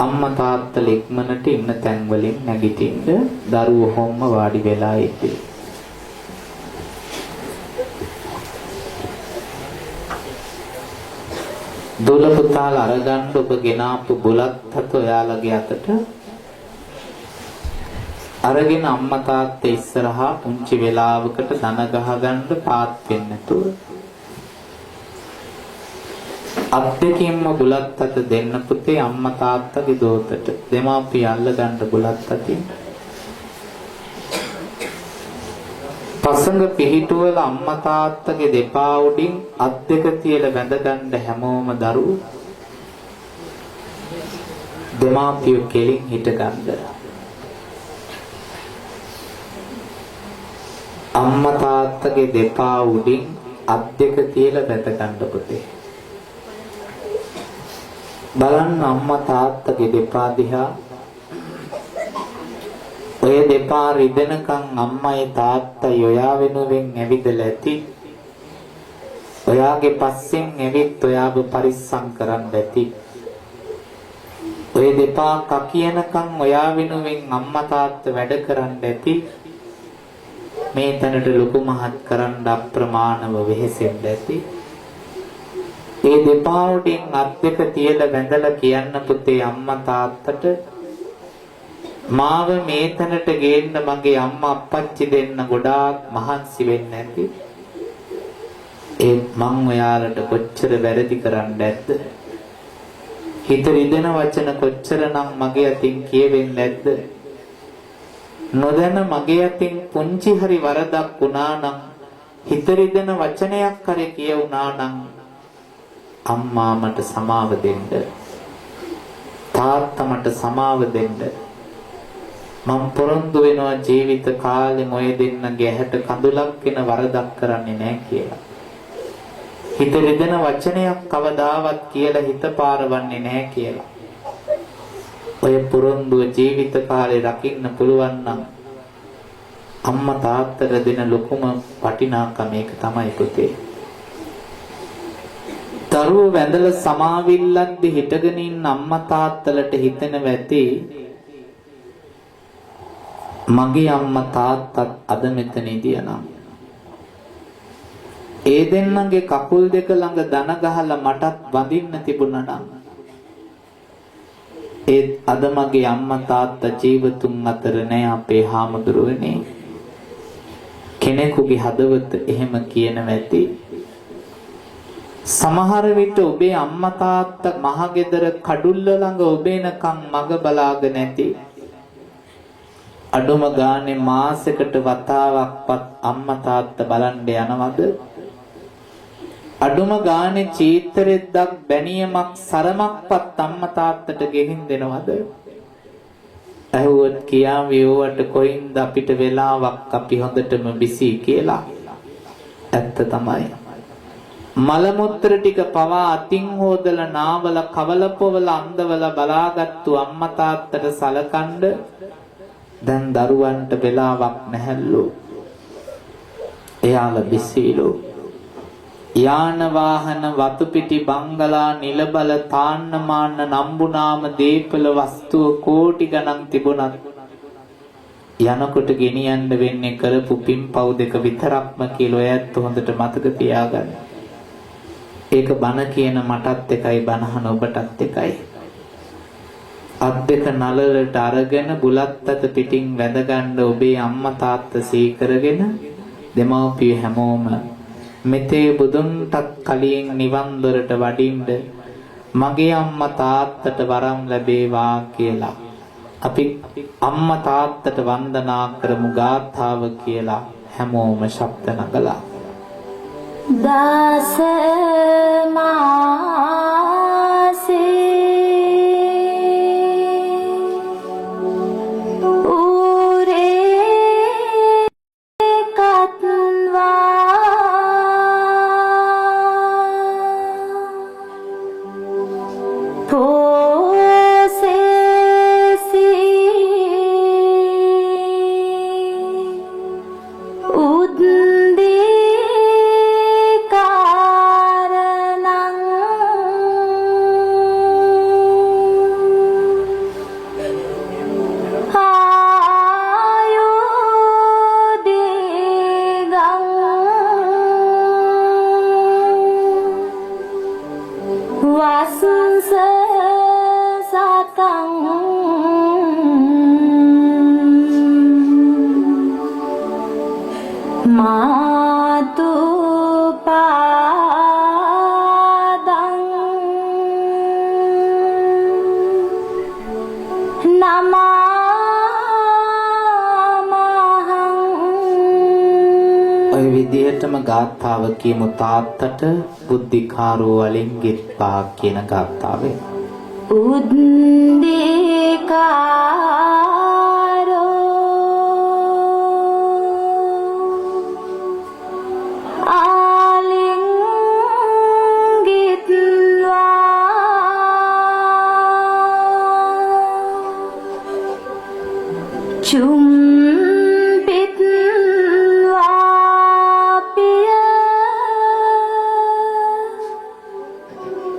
අම්මා තාත්තලා ඉක්මනට ඉන්න තැන් වලින් නැගිටින්න දරුවෝ ඔහොම්ම වාඩි වෙලා ඉද්දී දුල පුතාලා අරගන්න ඔබ ගෙනාපු බුලත් හත ඔයාලගේ අතට අරගෙන අම්මා තාත්තා ඉස්සරහා පුංචි වෙලාවකට දන ගහ ගන්න පාත් වෙන්න නැතුව අත් දෙකින්ම බුලත් අත දෙන්න පුතේ අම්මා තාත්තගේ දෝතට. දෙමාපිය අල්ල ගන්න බුලත් අතින් පසඟ පිහිටුවල අම්මා තාත්තගේ දෙපා උඩින් අත් දෙක තියලා වැඳ ගන්න හැමෝම දරුවෝ දෙමාපියෝ කෙලින් හිට ගන්න. අම්මා තාත්තගේ දෙපා උඩින් අත් දෙක තියලා වැඳ ගන්න පුතේ. බලන්න අම්මා තාත්තගේ දෙපා දිහා. ඔය දෙපා රිදෙනකන් අම්මයි තාත්තයි ඔයා වෙනුවෙන් ඇවිදලා ඇති. ඔයාගේ පස්සෙන් ඇවිත් ඔයාව පරිස්සම් කරන්න ඇති. ඔය දෙපා කකියනකන් ඔයා වෙනුවෙන් අම්මා තාත්තා වැඩ කරන්න ඇති. මේ තැනට ලොකු මහත් කරන්න අප්‍රමාණව වෙහෙසෙන්න ඇති. ඒ දෙපා උඩින් අත් දෙක තියලා වැඳලා කියන්න පුතේ අම්මා තාත්තට, මාව මේ තැනට ගේන්න මගේ අම්මා අප්පච්චි දෙන්න ගොඩාක් මහන්සි වෙන්න ඇති. ඒත් මං ඔයාලට කොච්චර වැරදි කරන්න ඇද්ද? හිත රිදෙන වචන කොච්චරනම් මගේ අතින් කියවෙන්න ඇද්ද? නොදැන මගේ අතින් පුංචි හරි වරදක් වුණා නම්, හිත රිදෙන වචනයක් හරි කියවුණා නම් අම්මා මට සමාව දෙන්න, තාත්තා මට සමාව දෙන්න. මං පොරොන්දු වෙනවා ජීවිත කාලෙම ඔය දෙන්නගේ ඇහැට කඳුලක් වෙන වරදක් කරන්නේ නැහැ කියලා. හිත රිදෙන වචනයක් කවදාවත් කියලා හිත පාරවන්නේ නැහැ කියලා. ඔය පොරොන්දුව ජීවිත කාලේ රකින්න පුළුවන් නම් අම්මා තාත්තට දෙන ලොකුම වටිනාකම ඒක තමයි පුතේ. දරුවෝ වැඳලා සමාවිල්ලද්දි හිටගෙන ඉන්න අම්මා තාත්තලට හිතෙනව ඇති මගේ අම්මා තාත්තත් අද මෙතන ඉදියනම් ඒ දෙන්නගේ කකුල් දෙක ළඟ දන ගහලා මටත් වඳින්න තිබුණා නම්, ඒත් අද මගේ අම්මා තාත්තා ජීවතුන් අතර නෑ අපේ හාමුදුරුවනේ. කෙනෙකුගේ හදවත එහෙම කියනව ඇති. සමහර විට ඔබේ අම්මා තාත්තා මහගෙදර කඩුල්ල ළඟ ඔබේනකම් මග බලාගෙන ඇති. අඩුම ගානේ මාසෙකට වතාවක්වත් අම්මා තාත්තා බලන්න යනවද? අඩුම ගානේ චීතරෙද්දක් බැනියමක් සරමක්වත් අම්මා තාත්තට ගෙහින් දෙනවද? ඇහුවොත් කියාවි ඕවට කොයින්ද අපිට වෙලාවක්, අපි හොඳටම බිසි කියලා. ඇත්ත තමයි. මල මුත්‍ර ටික පවා අතින් හොදලා නාවල කවල පොවල අන්දවල බලාගත්තු අම්මා තාත්තට සලකන්න දැන් දරුවන්ට වෙලාවක් නැහැලු. එයාලා බිසිලු. යාන වාහන වතු පිටි බංගලා නිලබල තාන්න මාන්න නම්බුනාම දීපල වස්තුව කෝටි ගණන් තිබුණත් යනකොට ගෙනියන්න වෙන්නේ කරපු පින් පව් දෙක විතරක්ම කියලා ඔයත් හොඳට මතක තියාගන්න. ඒක බන කියන මටත් එකයි බනහන ඔබටත් එකයි. අත් දෙක නලලට අරගෙන බුලත් අත පිටින් වැඳ ගන්න ඔබේ අම්මා තාත්තා සීකරගෙන දෙමව්පිය හැමෝම මෙතේ බුදුන්ටත් කලින් නිවන් දොරට වඩින්න මගේ අම්මා තාත්තට වරම් ලැබේවා කියලා අපි අම්මා තාත්තට වන්දනා කරමු ගාථාව කියලා හැමෝම ශබ්ද නගලා. දාස මාසේ උරේ කත්වා පෝසේසි උද්දීකාරණං ආයුදීගං වස්ස සතං මාතු පාදං නමාමහං. ඔය විදිහටම ගාථාව කියමු තාත්තට බුද්ධිකාරෝ වලින් ගෙත්වා කියන ගාථාවේ. උද්දීකාරෝ ආලිංගිත්වා චුම්බිත්වා පිය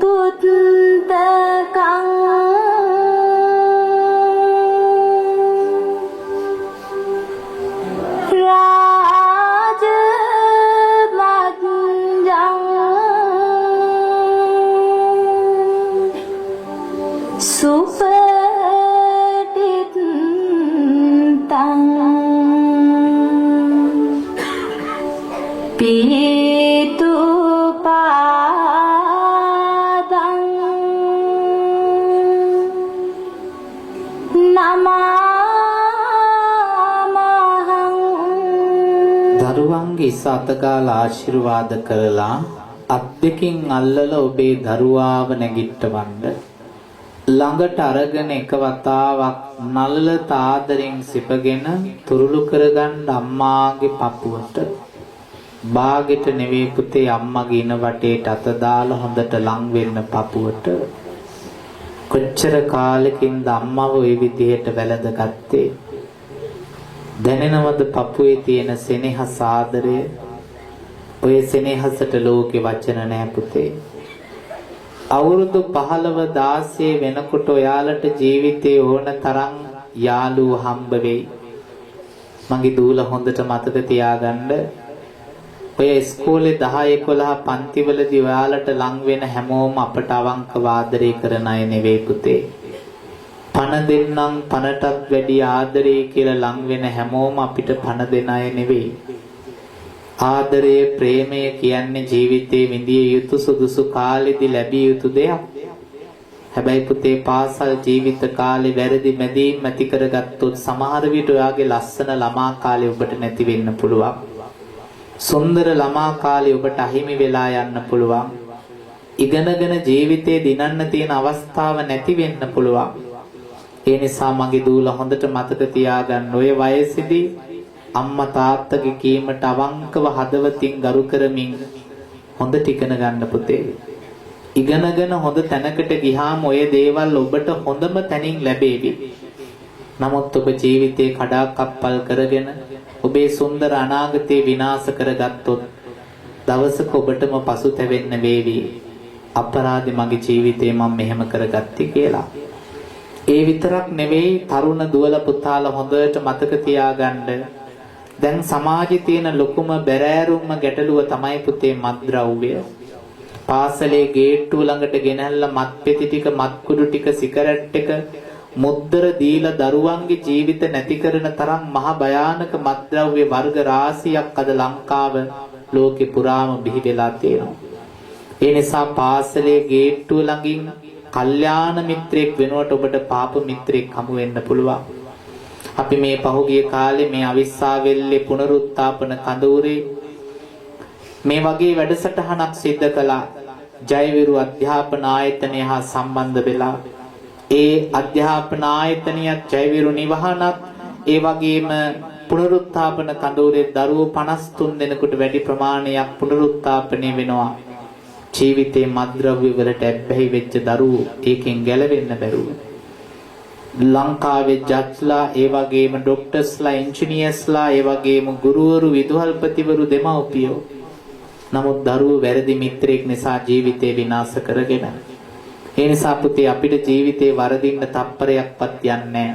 පුත්තකං රාජ මජ්ජං සුපටිත්තං පීතු පාදං නමාමහං. දරුවන්ගේ ඉස අතගාලා ආශිර්වාද කරලා අත් දෙකින් අල්ලලා ඔබේ දරුවාව නැගිටවන්න ළඟට අරගෙන එක වතාවක් නළලත ආදරෙන් සිපගෙන තුරුළු කරගන්න අම්මාගේ පපුවට. බාගෙට නෙවෙයි පුතේ, අම්මගේ ඉන වටේට අත දාලා හොඳට ලං වෙන්න පපුවට. කොච්චර කාලෙකින්ද අම්මව ඔය විදිහට වැළඳගත්තේ? දැනෙනවද පපුවේ තියෙන සෙනෙහස ආදරය? ඔය සෙනෙහසට ලෝකේ වචන නෑ පුතේ. අවුරුදු 15 16 වෙනකොට ඔයාලට ජීවිතේ ඕන තරම් යාළුවෝ හම්බ වෙයි. මගේ දූලා හොඳට මතක තියාගන්න. ඔය ඉස්කෝලේ 10 11 පන්තිවලදී ඔයාලට ලං වෙන හැමෝම අපට අවංකව ආදරය කරන අය නෙවෙයි පුතේ. පණ දෙන්නම් පණටත් වැඩි ආදරේ කියලා ලං වෙන හැමෝම අපිට පණ දෙන අය නෙවෙයි. ආදරය ප්‍රේමය කියන්නේ ජීවිතේ විඳිය යුතු සුදුසු කාලෙදි ලැබිය යුතු දෙයක්. හැබැයි පුතේ පාසල් ජීවිත කාලේ වැරදි මැදීම් ඇති කරගත්තොත් සමහර විට ඔයාගේ ලස්සන ළමා කාලේ ඔබට නැති වෙන්න පුළුවන්. සුන්දර ළමා කාලේ ඔබට අහිමි වෙලා යන්න පුළුවන්. ඉගෙනගෙන ජීවිතේ දිනන්න තියෙන අවස්ථාව නැති වෙන්න පුළුවන්. ඒ නිසා මගේ දූලා හොඳට මතක තියාගන්න, ඔය වයසේදී අම්මා තාත්තගේ කීමට අවංකව හදවතින් ගරු කරමින් හොඳට ඉගෙන ගන්න පුතේ. ඉගෙනගෙන හොඳ තැනකට ගියාම ඔය දේවල් ඔබට හොඳම තැනින් ලැබේවි. නමුත් ඔබ ජීවිතේ කඩාකප්පල් කරගෙන ඔබේ සුන්දර අනාගතේ විනාශ කරගත්තොත් දවසක ඔබටම පසුතැවෙන්න වේවි. අපරාධේ මගේ ජීවිතේ මම මෙහෙම කරගත්තේ කියලා. ඒ විතරක් නෙවෙයි තරුණ දුවල පුතාලා හොඳට මතක තියාගන්න. දැන් සමාජයේ තියෙන ලොකුම බැරෑරුම්ම ගැටලුව තමයි පුතේ මත්ද්‍රව්‍ය. පාසලේ ගේට්ටුව ළඟට ගෙනහැල්ලා මත් පෙති ටික, මත් කුඩු ටික, සිගරට් ටික මුද්දර දීලා දරුවන්ගේ ජීවිත නැති කරන තරම් මහ භයානක මත්ද්‍රව්‍ය වර්ග රාශියක් අද ලංකාව ලෝකෙ පුරාම බිහි වෙලා තියෙනවා. ඒ නිසා පාසලේ ගේට්ටුව ළඟින් කල්යාණ මිත්‍රයෙක් වෙනුවට ඔබට පාප මිත්‍රයෙක් හමු වෙන්න පුළුවන්. අපි මේ පහුගිය කාලේ මේ අවිස්සාවෙල්ලේ පුනරුත්ථාපන කඳවුරේ මේ වගේ වැඩසටහනක් සිද්ධ කළා. ජයවිරු අධ්‍යාපන ආයතනය හා සම්බන්ධ වෙලා ඒ අධ්‍යාපන ආයතනයත් ජයවිරු නිවහනත් ඒ වගේම පුනරුත්ථාපන කඳවුරේ දරුවෝ 53 දෙනෙකුට වැඩි ප්‍රමාණයක් පුනරුත්ථාපනය වෙනවා. ජීවිතේ මත්ද්‍රව්‍ය වලට ඇබ්බැහි වෙච්ච දරුවෝ ඒකෙන් ගැලවෙන්න බැරුව ලංකාවේ ජජ්ලා, ඒ වගේම ඩොක්ටර්ස්ලා, ඉන්ජිනියර්ස්ලා, ඒ වගේම ගුරුවරු, විදුහල්පතිවරු, දෙමව්පියෝ. නමුත් දරුවෝ වැරදි මිත්‍රයෙක් නිසා ජීවිතේ විනාශ කරගෙන. ඒ නිසා පුතේ අපිට ජීවිතේ වරදින්න තප්පරයක්වත් යන්නේ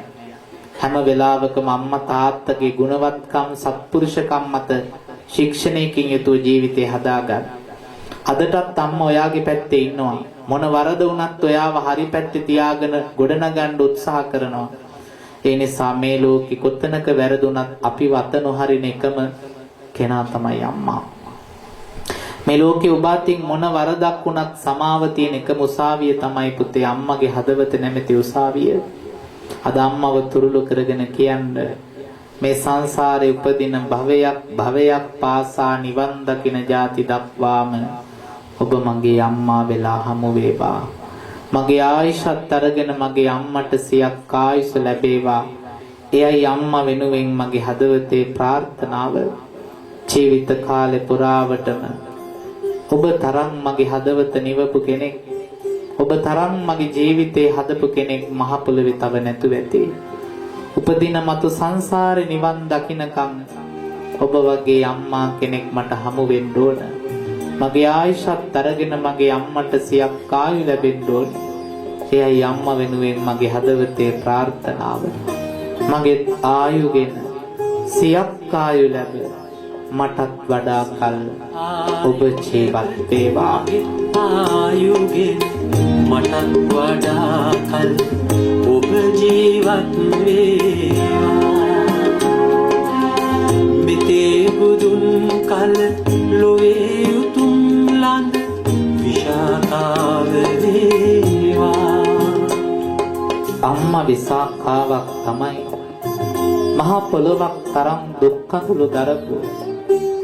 හැම වෙලාවකම අම්මා තාත්තගේ ගුණවත්කම්, සත්පුරුෂකම් මත ශික්ෂණයකින් යුතුව ජීවිතේ හදාගන්න. අදටත් අම්මා ඔයාගේ පැත්තේ ඉන්නවා. මොන වරද වුණත් ඔයාව හරි පැත්තේ තියාගෙන ගොඩනගන්න උත්සාහ කරනවා. ඒ නිසා මේ ලෝකෙ කොතනක වැරදුනත් අපි වත නොහරින එකම කෙනා තමයි අම්මා. මේ ලෝකේ ඔබ අතින් මොන වරදක් වුණත් සමාව තියෙන එකම උසාවිය තමයි පුතේ අම්මගේ හදවත නැමැති උසාවිය. අද අම්මව තුරුළු කරගෙන කියන්න, මේ සංසාරේ උපදින භවයක් භවයක් පාසා නිවන් දකින ජාති දක්වාම ඔබ මගේ අම්මා වෙලා හමු වේවා. මගේ ආයුෂත් අරගෙන මගේ අම්මට සියක් ආයුෂ ලැබේවා. එයයි අම්මා වෙනුවෙන් මගේ හදවතේ ප්‍රාර්ථනාව. ජීවිත කාලේ පුරාවටම ඔබ තරම් මගේ හදවත නිවපු කෙනෙක්, ඔබ තරම් මගේ ජීවිතේ හදපු කෙනෙක් මහ පොළොවේ තව නැතුව ඇති. උපදින මතු සංසාරේ නිවන් දකින්නකම් ඔබ වගේ අම්මා කෙනෙක් මට හමු වෙන්න ඕන. මගේ ආයුෂත් අරගෙන මගේ අම්මට සියක් ආයු ලැබෙන්න ඕන. එයයි අම්මා වෙනුවෙන් මගේ හදවතේ ප්‍රාර්ථනාව. මගේ ආයුගෙන සියක් ආයු ලැබ මටත් වඩා කල් ඔබ ජීවත් වේවා. ආයුගෙන් මටත් වඩා කල් ඔබ ජීවත් වේවා. මෙතේ බුදුන් කල ලොවේ උතුම් ළඟ විශාඛාව වේවා. අම්මා විසාඛාවක් තමයි. මහා පොළොවක් තරම් දුක් කඳුළු දරපු,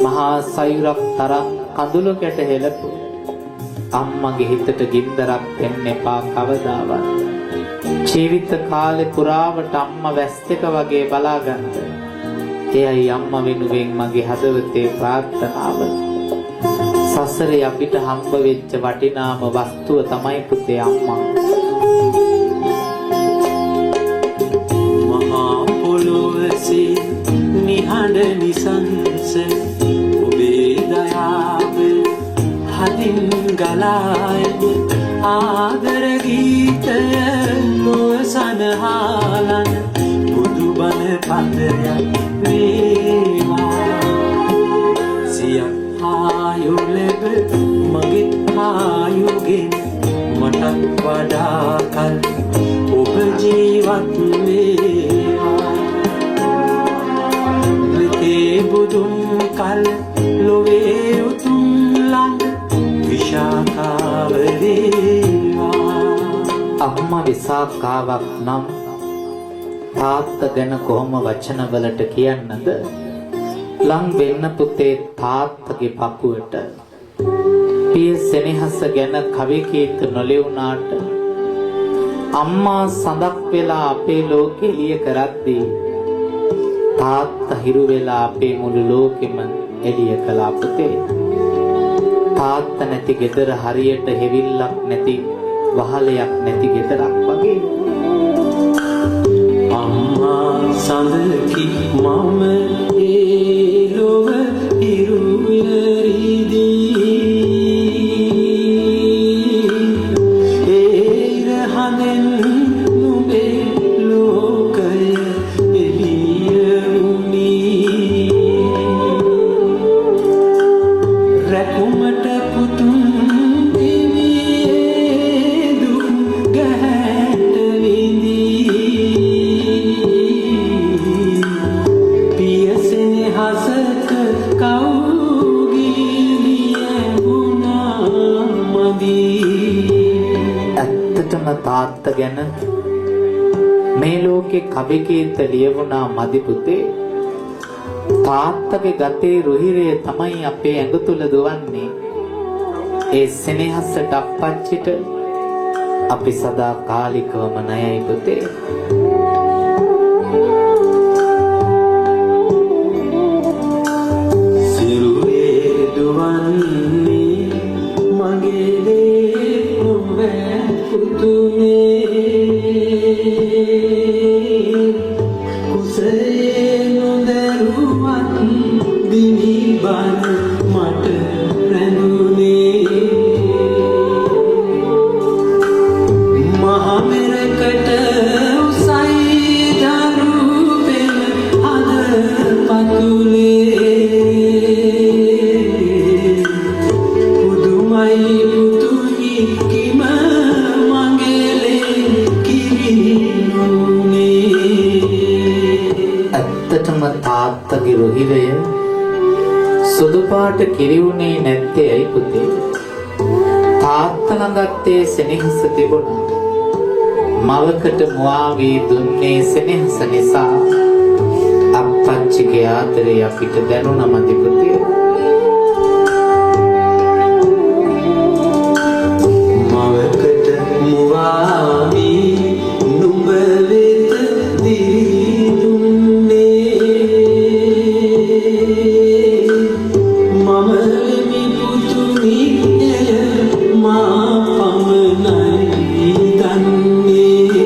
මහා සයුරක් තරම් කඳුළු ගැට හෙළපු අම්මගේ හිතට ගින්දරක් දෙන්න එපා කවදාවත්. ජීවිත කාලේ පුරාවට අම්මා වැස් දෙක වගේ බලාගන්න. එයයි අම්මා වෙනුවෙන් මගේ හදවතේ ප්‍රාර්ථනාව. සසරේ අපිට හම්බ වෙච්ච වටිනාම වස්තුව තමයි පුතේ අම්මා. මහා පොළොවසේ නිහඬ නිසංස ඔබේ දයාව හදින් ගලායන ආදර ගීතය ලොව සනහාලන බුදුබණ පදයක් වේවා. සියක් ආයු ලැබ මගේ ආයුගෙන් මටත් වඩා කල් ඔබ ජීවත් වේවා. මෙතේ බුදුන් කල් ලොවේ උතුම් ළඟ විශාඛාව වේවා. අම්මා විසාඛාවක් නම් තාත්තා ගැන කොහොම වචන වලට කියන්නද? ලං වෙන්න පුතේ තාත්තගේ පපුවට. පිය සෙනෙහස ගැන කවි කීත නොලෙවුනාට අම්මා සඳක් වෙලා අපේ ලෝකෙ එළිය කරද්දී තාත්තා හිරු වෙලා අපේ මුළු ලෝකෙම එළිය කළා පුතේ. තාත්තා නැති ගෙදර හරියට හෙවිල්ලක් නැති වහලයක් නැති ගෙදරක් වගේ. අම්මා සඳකි මම ඒ ලොව හිරුයරිදී, ඒ ඉර හඳෙන් නුඹේ ලෝකය එළිය වුණි. රැකුමට පුතුන් දිවියේ දුක් ගැහැට විඳී, පිය ඇත්තටම තාත්තා ගැන මේ ලෝකේ කවි කීර්ත ලියවුණා මදි පුතේ. තාත්තගේ ගතේ රුහිරය තමයි අපේ ඇඟ තුල දුවන්නේ. ඒ සෙනෙහසට අප්පච්චිට අපි සදා කාලිකවම ණයයි පුතේ. සිරුරේ දුවන්නේ මගේ ලේ නොවෑ පුතුනේ, කුසේ නොදරුවත් දිවි බර මට රැඳුනේ. මහ මෙරකට උසයි දරු පෙම හද පතුලේ, පුදුමයි පුතුනි කිම මගේ ලේ කිරි නොනේ. ඇත්තටම තාත්තගේ රුහිරය සුදු පාට කිරි වුණේ නැත්තේ ඇයි පුතේ? තාත්තා ළඟත් ඒ සෙනෙහස තිබුණා. මවකට මුවා වී දුන්නේ සෙනෙහස නිසා අප්පච්චිගේ ආදරය අපිට දැනුණා මදි පුතේ. මවකට මුවා වී නුඹ වෙත දිරි දුන්නේ, මම වෙමි පුතුනි එය මා පමණයි දන්නේ.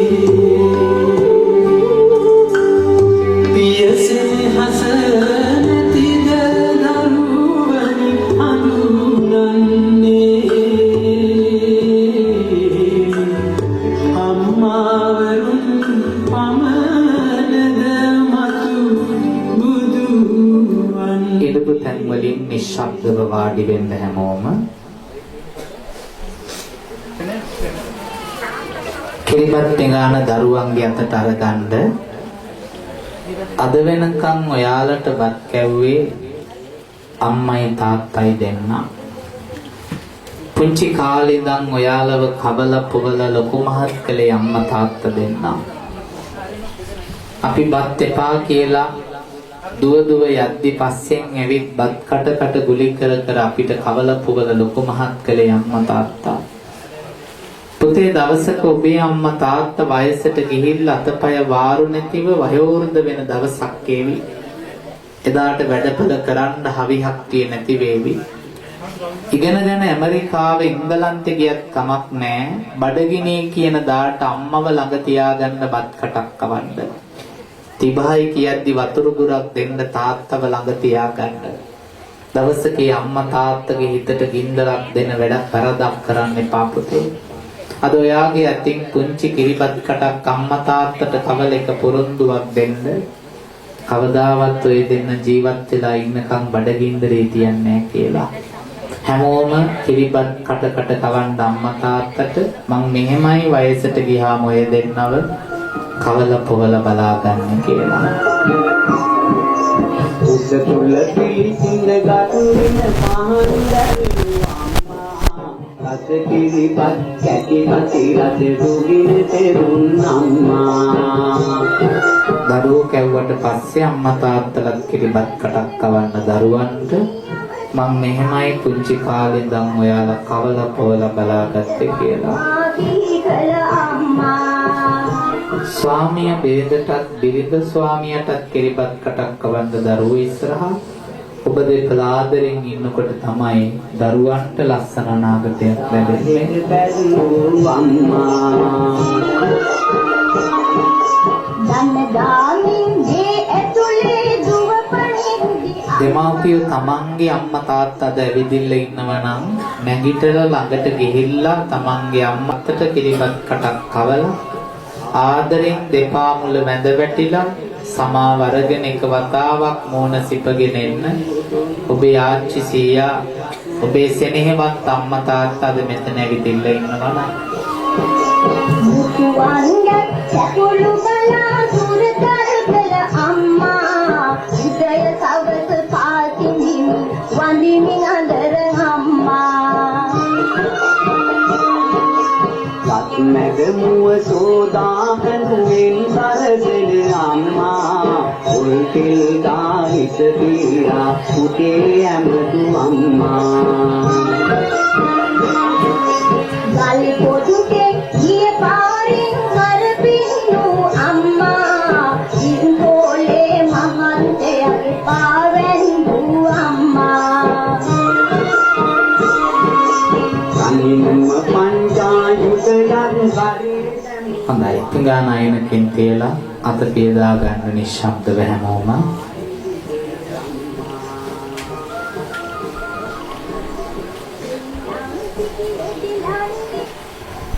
පිය සෙනෙහස නැතිද දරුවනි හඳුනන්නේ, අම්මාවරුන් පමණද මතු බුදුවන්. ඉඳපු තැන් වලින් නිශ්ශබ්දව වාඩි වෙන්න හැමෝම. කිරිබත් පිඟාන දරුවන්ගේ අතට අරගන්න. අද වෙනකන් ඔයාලට බත් කැව්වේ අම්මයි තාත්තයි දෙන්න. පුංචි කාලේ ඉඳන් ඔයාලව කවල පොවල ලොකු මහත් කළේ අම්මා තාත්තා දෙන්න. අපි බත් එපා කියලා දුව දුව යද්දි පස්සෙන් ඇවිත් බත් කට කට ගුලි කර කර අපිට කවල පොවල ලොකු මහත් කළේ අම්මා තාත්තා. පුතේ දවසක ඔබේ අම්මා තාත්තා වයසට ගිහිල්ලා අතපය වාරු නැතිව වයෝවෘද්ධ වෙන දවසක් ඒවි. එදාට වැඩපළ කරන්න හවිහක්තිය නැති වේවි. ඉගෙනගෙන ඇමරිකාව එංගලන්තේ ගියත් කමක් නෑ. බඩගිනි කියන දාට අම්මව ළඟ තියාගන්න බත් කටක් කවන්න. තිබහයි කියද්දි වතුර ගුරක් දෙන්න තාත්තව ළඟ තියාගන්න. දවසක අම්මා තාත්තගේ හිතට ගින්දරක් දෙන වැඩක් වැරදක් කරන්න එපා පුතේ. අද ඔයාගේ අතින් පුංචි කිරිබත් කටක් අම්මා තාත්තට කවල එක පොරොන්දුවක් දෙන්න. කවදාවත් ඔය දෙන්න ජීවත් වෙලා ඉන්නකම් බඩගින්දරේ තියන්නේ නෑ කියලා. හැමෝම කිරිබත් කට කට කවන්න අම්මා තාත්තට මං මෙහෙමයි වයසට ගියාම ඔය දෙන්නව කවල පොවල බලා ගන්න කියලා. උස තුල පිළිසිඳ ගත් වෙන පහන් දැල්ලු අම්මා, රස කිරිබත් කැටි පති රස දුගින තෙරුන් අම්මා. දරුවෝ කැව්වට පස්සේ අම්මා තාත්තලත් කිරිබත් කටක් කවන්න දරුවන්ට මං මෙහෙමයි පුංචි කාලේ ඉඳන් ඔයාලා කවල පොවල බලාගත්තේ කියලා. ස්වාමියා බිරිඳටත් බිරිඳ ස්වාමියාටත් කිරිබත් කටක් කවන්න දරුවෝ ඉස්සරහා ඔබ දෙපළ ආදරෙන් ඉන්නකොට තමයි දරුවන්ට ලස්සන අනාගතයක් ලැබෙන්නේ. දෙමාපියෝ තමන්ගේ අම්මා තාත්තා අද ඇවිදින්න ඉන්නවා නම් නැගිටලා ළඟට ගිහිල්ලා තමන්ගේ අම්මට කිරිබත් කටක් කවලා ආදරෙන් දෙපා මුල වැඳ වැටිලා සමාව අරගෙන එක වතාවක් මෝන සිපගෙන එන්න. ඔබේ ආච්චි සීයා ඔබේ සෙනෙහවත් අම්මා තාත්තා අද මෙතන ඇවිදින්න ඉන්නවා නම් මැග සෙනෙහසින් සරසන අම්මා පොල් තෙල් ගා හිත පීරා පුතේ ඇමතු අම්මා ගල් පොදුකේ ගිය පාරින් කර පින්නු අම්මා ඉස්කෝලේ මහන්තයාගේ පාවැන්දු අම්මා කනින්ම පංචායුධයක් කරේ. හොඳයි. තුඟා නයනකින් තියලා අත පියදා ගන්න නිශ්ශබ්දව හැමෝම.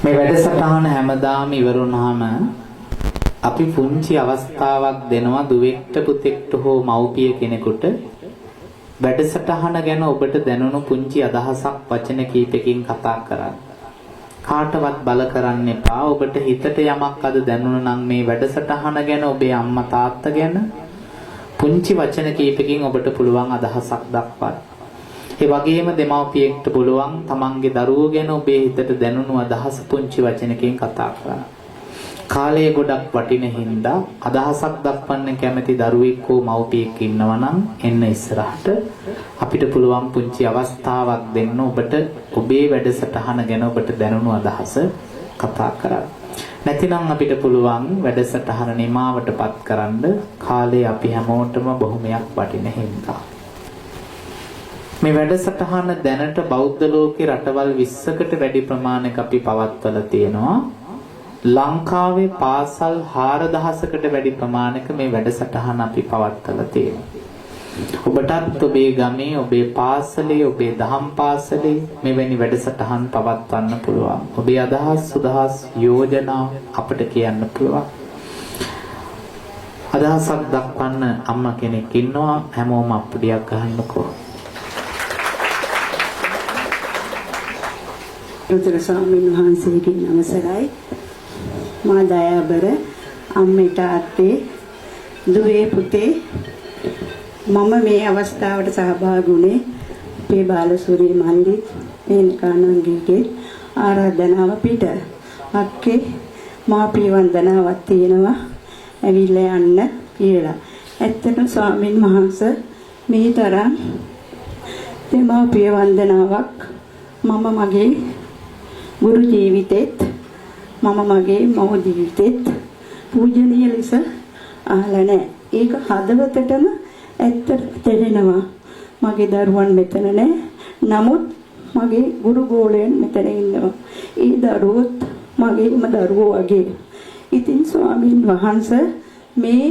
මේ වැඩසටහන හැමදාම ඉවර වුණාම අපි පුංචි අවස්ථාවක් දෙනවා දුවෙක්ට පුතෙක්ට හෝ මව්පිය කෙනෙකුට වැඩසටහන ගැන ඔබට දැනුණු පුංචි අදහසක් වචන කීපකින් කතා කරන්න. කාටවත් බල කරන්න එපා. ඔබට හිතට යමක් අද දැනුණා නම් මේ වැඩසටහන ගැන ඔබේ අම්මා තාත්තා ගැන පුංචි වචන කීපකින් ඔබට පුළුවන් අදහසක් දක්වන්න. ඒ වගේම දෙමව්පියෙක්ට පුළුවන් තමන්ගේ දරුවෝ ගැන ඔබේ හිතට දැනුණු අදහස පුංචි වචනකින් කතා කරන්න. කාලය ගොඩක් වටින හින්දා අදහසක් දක්වන්න කැමති දරුවෙක් හෝ මව්පියෙක් ඉන්නවා නම් එන්න ඉස්සරහට අපිට පුළුවන් පුංචි අවස්ථාවක් දෙන්න ඔබට ඔබේ වැඩසටහන ගැන ඔබට දැනුණු අදහස කතා කරන්න. නැතිනම් අපිට පුළුවන් වැඩසටහන නිමාවටපත් කරන්න කාලය අපි හැමෝටම බොහොමයක් වටින හින්දා. මේ වැඩසටහන දැනට බෞද්ධ ලෝකේ රටවල් 20කට වැඩි ප්‍රමාණයක අපි පවත්වලා තියෙනවා. ලංකාවේ පාසල් 4000කට වැඩි ප්‍රමාණයක මේ වැඩසටහන අපි පවත්වලා තියෙනවා. ඔබටත් ඔබේ ගමේ, ඔබේ පාසලේ, ඔබේ දහම් පාසලේ මෙවැනි වැඩසටහන් පවත්වන්න පුළුවන්. ඔබේ අදහස්, සුදහස්, යෝජනා අපට කියන්න පුළුවන්. අදහසක් දක්වන්න අම්මා කෙනෙක් ඉන්නවා. හැමෝම අප්පුඩියක් ගහන්නකෝ. රුතර ස්වාමීන් වහන්සේගෙන් අවසරයි. මා දයාබර අම්මේ තාත්තේ දුවේ පුතේ, මම මේ අවස්ථාවට සහභාගී වුණේ අපේ බාලසූරිය මල්ලිත් මේනකා නංගිගේ ආරාධනාව පිට. අක්කේ මාපිය වන්දනාවක් තියෙනවා ඇවිල්ලා යන්න කියලා. ඇත්තටම ස්වාමීන් වහන්සේ මේ තරම් දෙමාපිය වන්දනාවක් මම මගේ ගුරු ජීවිතෙත් මම මගේ මව් ජීවිතෙත් පූජනීය ලෙස අහලා නැහැ. ඒක හදවතටම ඇත්තට දැනෙනවා. මගේ දරුවන් මෙතන නැහැ. නමුත් මගේ ගුරු ගෝලයන් මෙතන ඉන්නවා. ඒ දරුවොත් මගේම දරුවෝ වගේ. ඉතින් ස්වාමීන් වහන්සේ මේ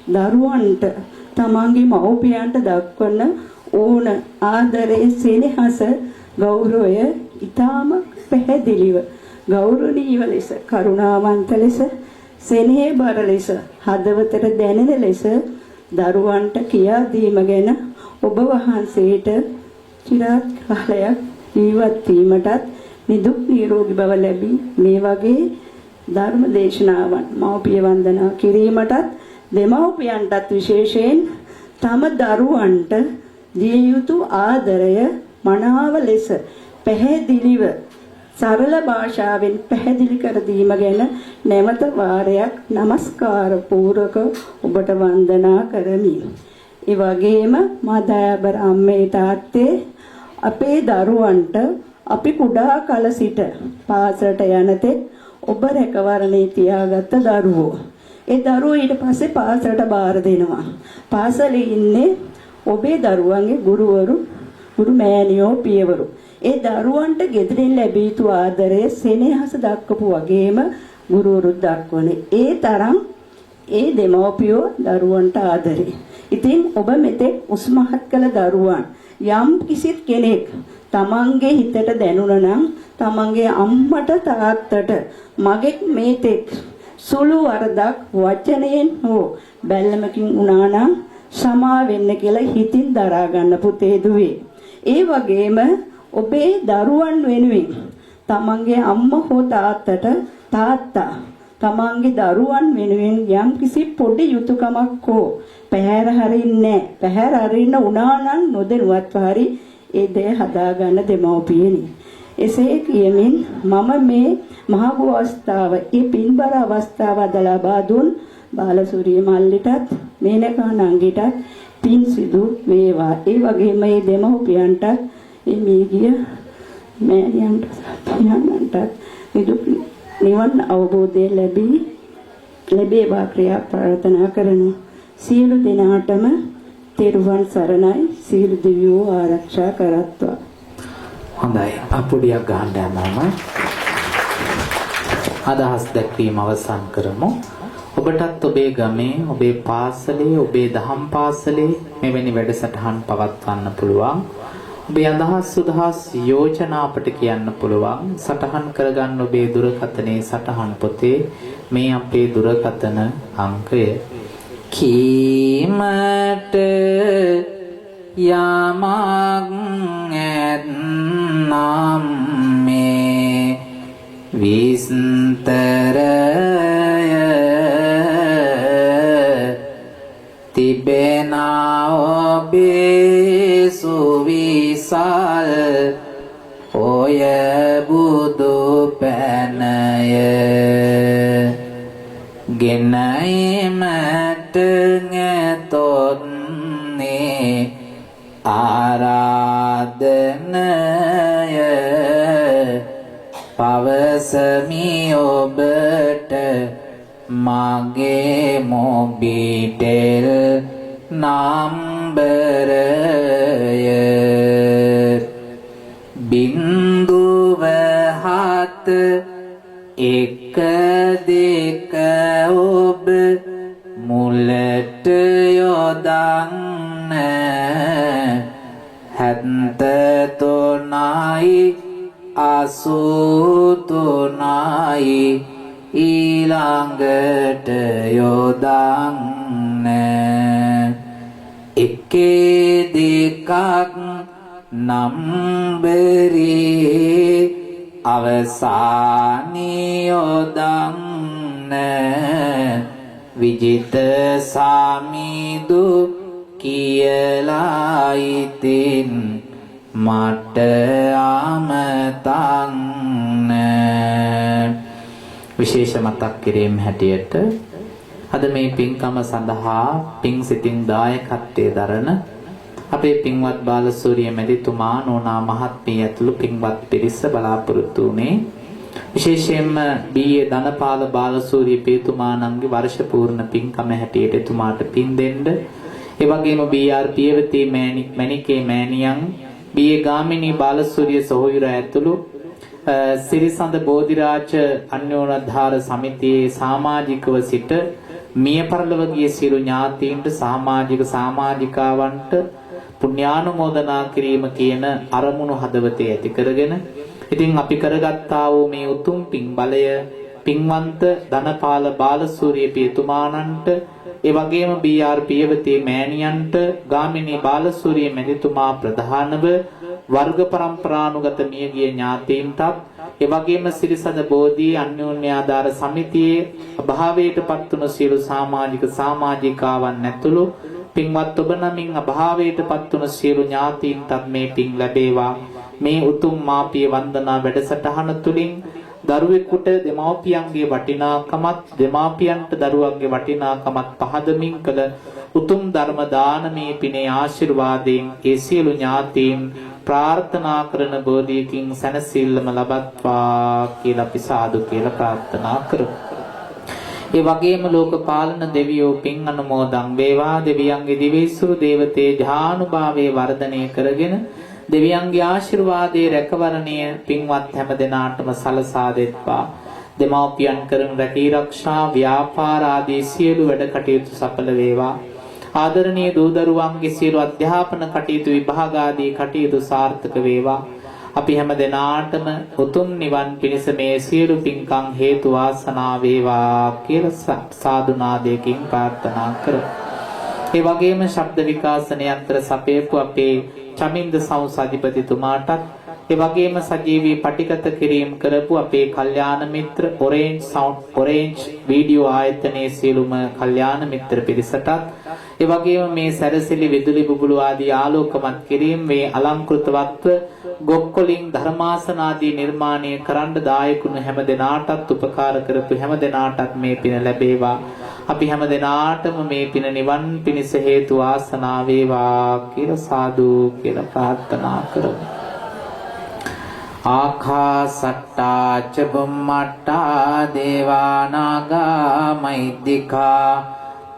දරුවන්ට තමන්ගේ මව්පියන්ට දක්වන ඕන ආදරය, සෙනෙහස, ගෞරවය ඊටාම පැහැදිලිව ගෞරවනීය ලෙස, කරුණාවන්ත ලෙස, සෙනෙහබර ලෙස, හදවතට දැනෙන ලෙස දරුවන්ට කියා දීම ගැන ඔබ වහන්සේට චිරාත් කාලයක් ජීවත් වීමටත් නිදුක් නිරෝගී බව ලැබී මේ වගේ ධර්ම දේශනාවන් මව්පිය වන්දනා කිරීමටත් දෙමව්පියන්ටත් විශේෂයෙන් තම දරුවන්ට දිය යුතු ආදරය මනාව ලෙස පැහැදිලිව සරල භාෂාවෙන් පැහැදිලි කර දීම ගැන නැවත වාරයක් নমස්කාර පූර්වක ඔබට වන්දනා කරමි. ඒ වගේම මා දයාබර අම්මේ තාත්තේ අපේ දරුවන්ට අපි කුඩා කල සිට පාසලට යන තෙක් ඔබ රැකවරණේ තියාගත්ත දරුවෝ. ඒ දරුවෝ ඊට පස්සේ පාසලට බාර දෙනවා. පාසලේ ඉන්නේ ඔබේ දරුවන්ගේ ගුරුවරු, ගුරු මෑණියෝ, පියවරු. ඒ දරුවන්ට ගෙදරින් ලැබිය යුතු ආදරය, සෙනෙහස දක්වපු වගේම ගුරුවරුත් දක්වන. ඒ තරම් ඒ දෙමව්පියෝ දරුවන්ට ආදරේ. ඉතින් ඔබ මෙතෙක් උස්මහත් කළ දරුවන් යම් කිසිත් කෙනෙක් තමන්ගේ හිතට දැනුණා නම් තමන්ගේ අම්මට තාත්තට මගෙක් මේ තෙක් සුළු වරදක් වචනයෙන් හෝ බැල්මකින් වුණා නම් සමා වෙන්න කියලා හිතින් දරා ගන්න පුතේ දුවේ. ඒ වගේම ඔබේ දරුවන් වෙනුවෙන් තමන්ගේ අම්මා හෝ තාත්තට තාත්තා තමන්ගේ දරුවන් වෙනුවෙන් යම්කිසි පොඩි යුතුයකමක් හෝ පැහැර හරින්නේ පැහැර හරින්න උනා නම් නොදැනුවත්ව හරි ඒ දේ හදාගන්න දෙමව්පියනි. එසේ කියමින් මම මේ මහඟු අවස්ථාව, ඒ පින්බර අවස්ථාව අද ලබා දුන් බාලසූරිය මල්ලිටත් මේනකා නංගිටත් පින් සිදු වේවා. ඒ වගේම මේ දෙමව්පියන්ටත්, ඒ මියගිය මෑණියන්ට, පියාණන්ටත් නිදුක් නිවන් අවබෝධය ලැබේවා ක්‍රියා ප්‍රාර්ථනා කරනවා. සියලු දෙනාටම තෙරුවන් සරණයි. සියලු දෙවියෝ ආරක්ෂා කරත්වා. හොඳයි. අපුඩියක් ගහන්න හැමෝම. අදහස් දැක්වීම අවසන් කරමු. ඔබටත් ඔබේ ගමේ, ඔබේ පාසලේ, ඔබේ දහම් පාසලේ මෙවැනි වැඩසටහන් පවත්වන්න පුළුවන්. ඔබේ අදහස් සුදහස් යෝජනා අපට කියන්න පුළුවන්. සටහන් කරගන්න ඔබේ දුරකථනයේ සටහන් පොතේ මේ අපේ දුරකථන අංකය. කීමට යමක් ඇත්නම් මේ විස්තරය තිබෙන ඔබේ සුවිසල් ඔය බුදු පැනය ගෙන ඒමට නැතොත්නේ ආරාධනය පවසමි ඔබට මගේ මොබිටෙල් නම්බරය 0 7 1 2 ඔබ මුලට යොදන්න 73 83 ඊළඟට යොදන්න 1 2 නම්බරේ අවසානී යොදන්න විජිත සාමිදු කියලා ඉතින් මට ආමතන්න. විශේෂ මතක් කිරීම හැටියට අද මේ පින්කම සඳහා පින් සිතින් දායකත්වයේ දරන අපේ පින්වත් බාලසූරිය මැතිතුමා, නෝනා මහත්මිය ඇතුළු පින්වත් පිරිස බලාපොරොත්තු වුණේ විශේෂයෙන්ම බී.ඒ. ධනපාල බාලසූරිය පියතුමාණන්ගේ වර්ෂ පූර්ණ පින්කම හැටියට එතුමාට පින් දෙන්න, ඒ වගේම බී.ආර්. පියවති මැණිකේ මෑණියන්, බී.ඒ. ගාමිණී බාලසූරිය සොහොයුරා ඇතුළු සිරිසඳ බෝධිරාජ අන්‍යෝන්‍යධාර සමිතියේ සමාජිකව සිට මිය පරලොව ගිය සියලු ඥාතීන්ට, සමාජික සමාජිකාවන්ට පුණ්‍යානුමෝදනා කිරීම කියන අරමුණු හදවතේ ඇති කරගෙන ඉතින් අපි කරගත්තා වූ මේ උතුම් පින් බලය පින්වන්ත ධනපාල බාලසූරිය පියතුමාණන්ට, ඒ වගේම බී.ආර්. පියවති මෑණියන්ට, ගාමිණී බාලසූරිය මැතිතුමා ප්‍රධානව වර්ග පරම්පරානුගත මියගිය ඥාතීන්ටත්, ඒ වගේම සිරිසද බෝධි අන්‍යෝන්‍යාධාර සමිතියේ අභාවයට පත්වුණු සියලු සමාජික සමාජිකාවන් ඇතුළු පින්වත් ඔබ නමින් අභාවයට පත්වුණු සියලු ඥාතීන්ටත් මේ පින් ලැබේවා. මේ උතුම් මාපිය වන්දනා වැඩසටහන තුලින් දරුවෙකුට දෙමව්පියන්ගේ වටිනාකමත්, දෙමාපියන්ට දරුවන්ගේ වටිනාකමත් පහදමින් කළ උතුම් ධර්ම දානමේ පිනේ ආශිර්වාදයෙන් ඒ සියලු ඥාතීන් ප්‍රාර්ථනා කරන බෝධියකින් සැනසෙල්ලම ලබත්වා කියලා අපි සාදු කියලා ප්‍රාර්ථනා කරමු. ඒ වගේම ලෝක පාලන දෙවියෝ පින් අනුමෝදන් වේවා. දෙවියන්ගේ දිවිසුරු දේවතේ ජානුභාවයේ වර්ධනය කරගෙන දෙවියන්ගේ ආශිර්වාදයේ රැකවරණය පින්වත් හැම දෙනාටම සලසා දෙත්වා. දෙමව්පියන් කරන රැකී රක්ෂා ව්‍යාපාර ආදී සියලු වැඩ කටයුතු සඵල වේවා. ආදරණීය දූ දරුවන්ගේ සියලු අධ්‍යාපන කටයුතු විභාග ආදී කටයුතු සාර්ථක වේවා. අපි හැම දෙනාටම උතුම් නිවන් පිණිස මේ සියලු පින්කම් හේතු වාසනා වේවා කියලා සාදු නාදයකින් ප්‍රාර්ථනා කරමු. ඒ වගේම ශබ්ද විකාශන යන්ත්‍ර සපයපු අපේ චමින්ද සංසාධිපතිතුමාටත්, ඒ වගේම සජීවී පටිගත කිරීම කරපු අපේ කල්යාණ මිත්‍ර ඔරේන්ජ් සවුන්ඩ් ඔරේන්ජ් වීඩියෝ ආයතනයේ සියලුම කල්යාණ මිත්‍ර පිරිසටත්, ඒ වගේම මේ සැරසිලි විදුලි බුබුලු ආදී ආලෝකමත් කිරීම, මේ අලංකෘතවත්ව ගොක්කොලින් ධර්මාසන ආදී නිර්මාණය කරන්න දායකුණු හැම දෙනාටත්, උපකාර කරපු හැම දෙනාටත් මේ පින ලැබේවා. අපි හැම දෙනාටම මේ පින නිවන් පිණිස හේතු වාසනා වේවා කියලා සාදු කියලා ප්‍රාර්ථනා කරමු. ආඛාසට්ටා ච බුම්මට්ටා දේවා නාග මහිද්దికා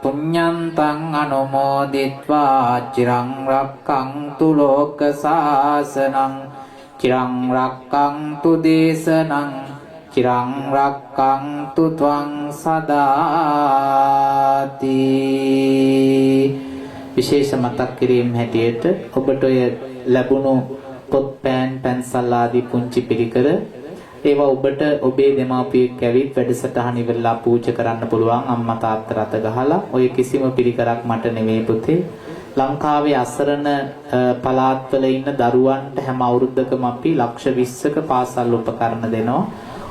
පුඤ්ඤන්තං අනුමෝදිත්වා චිරං රක්ඛන්තු ලෝක සාසනං චිරං රක්ඛන්තු දේශනං චිරං රක්ඛන්තු ත්වං සදාති. විශේෂ මතක් කිරීම හැටියට ඔබට ඔය ලැබුණු පොත් පෑන් පැන්සල් ආදී පුංචි පිළිකර ඒවා ඔබට ඔබේ දෙමාපියෙක් ඇවිත් වැඩසටහන ඉවරලා පූජා කරන්න පුළුවන් අම්මා තාත්තා රත ගහලා. ඔය කිසිම පිළිකරක් මට නෙමෙයි පුතේ. ලංකාවේ අසරණ පළාත්වල ඉන්න දරුවන්ට හැම අවුරුද්දකම අපි ලක්ෂ 20ක පාසල් උපකරණ දෙනවා.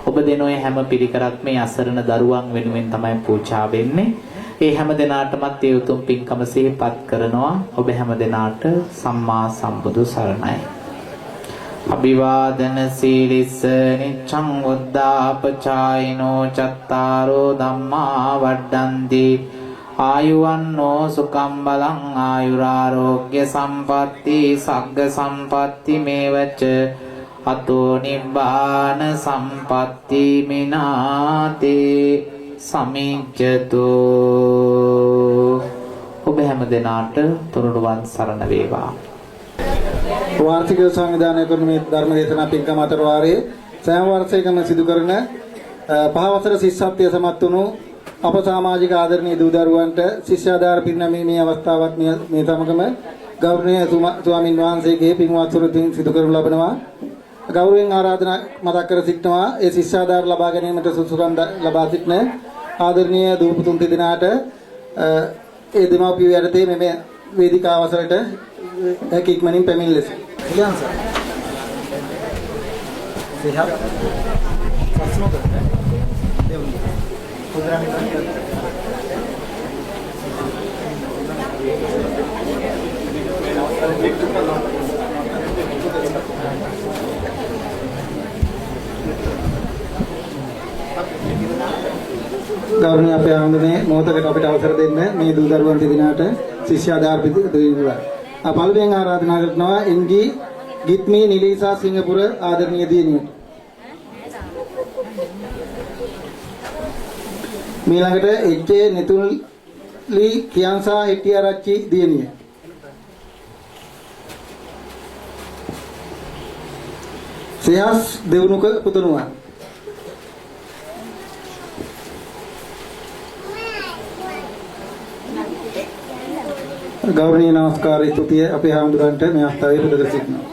ඔබ දෙන ඔය හැම පිළිකරක් මේ අසරණ දරුවන් වෙනුවෙන් තමයි පූජා වෙන්නේ. ඒ හැම දෙනාටමත් ඒ උතුම් පින්කම සිහිපත් කරනවා. ඔබ හැම දෙනාට සම්මා සම්බුදු සරණයි. අභිවාදන සීලිස්ස නිච්ඡං වද්දාපචායිනෝ චත්තාරෝ ධම්මා වඩ්ඩಂತಿ ආයුවන්නෝ සුඛං බලං ආයුරාරෝග්‍ය සම්පatti සග්ග සම්පatti මේවච අතෝ නිබ්බාන සම්පatti මිනාතේ සමිජ්ජතෝ. ඔබ හැම දෙනාට තුනුරුවන් සරණ වේවා. වාර්ෂික සංවිධානය කරන මේ ධර්ම දේශනා පින්කම අතර වාරයේ සෑම වර්ෂයකම සිදු කරන පහ වසර ශිෂ්‍යත්වය සමත් වුණු අප සමාජික ආදරණීය දූ දරුවන්ට ශිෂ්‍යාධාර පිරිනැමීමේ අවස්ථාවත් මේ සමගම ගෞරවනීය ස්වාමින් වහන්සේගේ පින්වත් සුරතින් සිදු කරනු ලබනවා. ගෞරවයෙන් ආරාධනා මතක් කර සිටිනවා ඒ ශිෂ්‍යාධාර ලබා ගැනීමට සුසුකම් ලබා සිටින ආදරණීය දූ පුතුන් තිදෙනාට ඒ දෙමාපියෝ යටතේ මෙම වේදිකාව අවසරට හැකි ඉක්මනින් පැමිණ ලෙස. ගෞරවනීය අපේ ආනන්දනේ මොහොතකට අපිට අවසර දෙන්න මේ දූ දරුවන් තිදෙනාට ශිෂ්‍යාධාර පිළිබඳව. පළමුවෙන් ආරාධනා කරනවා එන්.ජී. ගිත්මී නිලීසා සිංහපුර ආදරණීය දියණියට. මීළඟට එච්.ඒ. නෙතුලි කියන්සා හෙට්ටිආරච්චි දියණිය. සෙහස් දෙවුනුක පුතණුවන්. ගෞරවනීය නමස්කාර ස්තුතිය අපේ හාමුදුරන්ට මේ අවස්ථාවේ පුද කර සිටිනවා.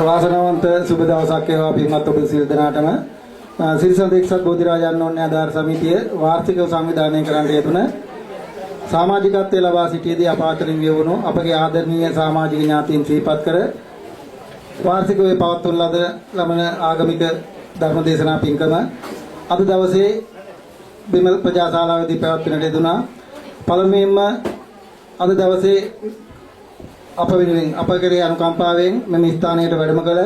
වාසනාවන්ත සුබ දවසක් වේවා පින්වත් ඔබ සියලු දෙනාටම. සිරිසඳ එක්සත් බෝධිරාජ අන්‍යෝන්‍ය ආධාර සමිතිය වාර්ෂිකව සංවිධානය කරන්න යෙදුන සමාජිකත්වයේ ලබා සිටියේදී අප අතරින් වියවුණු අපගේ ආදරණීය සමාජික ඥාතීන් සිහිපත් කර වාර්ෂිකව පවත්වන ලද ලබන ආගමික ධර්ම දේශනා පින්කම අද දවසේ බිම ප්‍රජාශාලාවේදී පැවැත්වෙන්නට යෙදුණා. පළමුවෙන්ම අද දවසේ අප වෙනුවෙන් අප කෙරෙහි අනුකම්පාවෙන් මෙම ස්ථානයට වැඩම කළ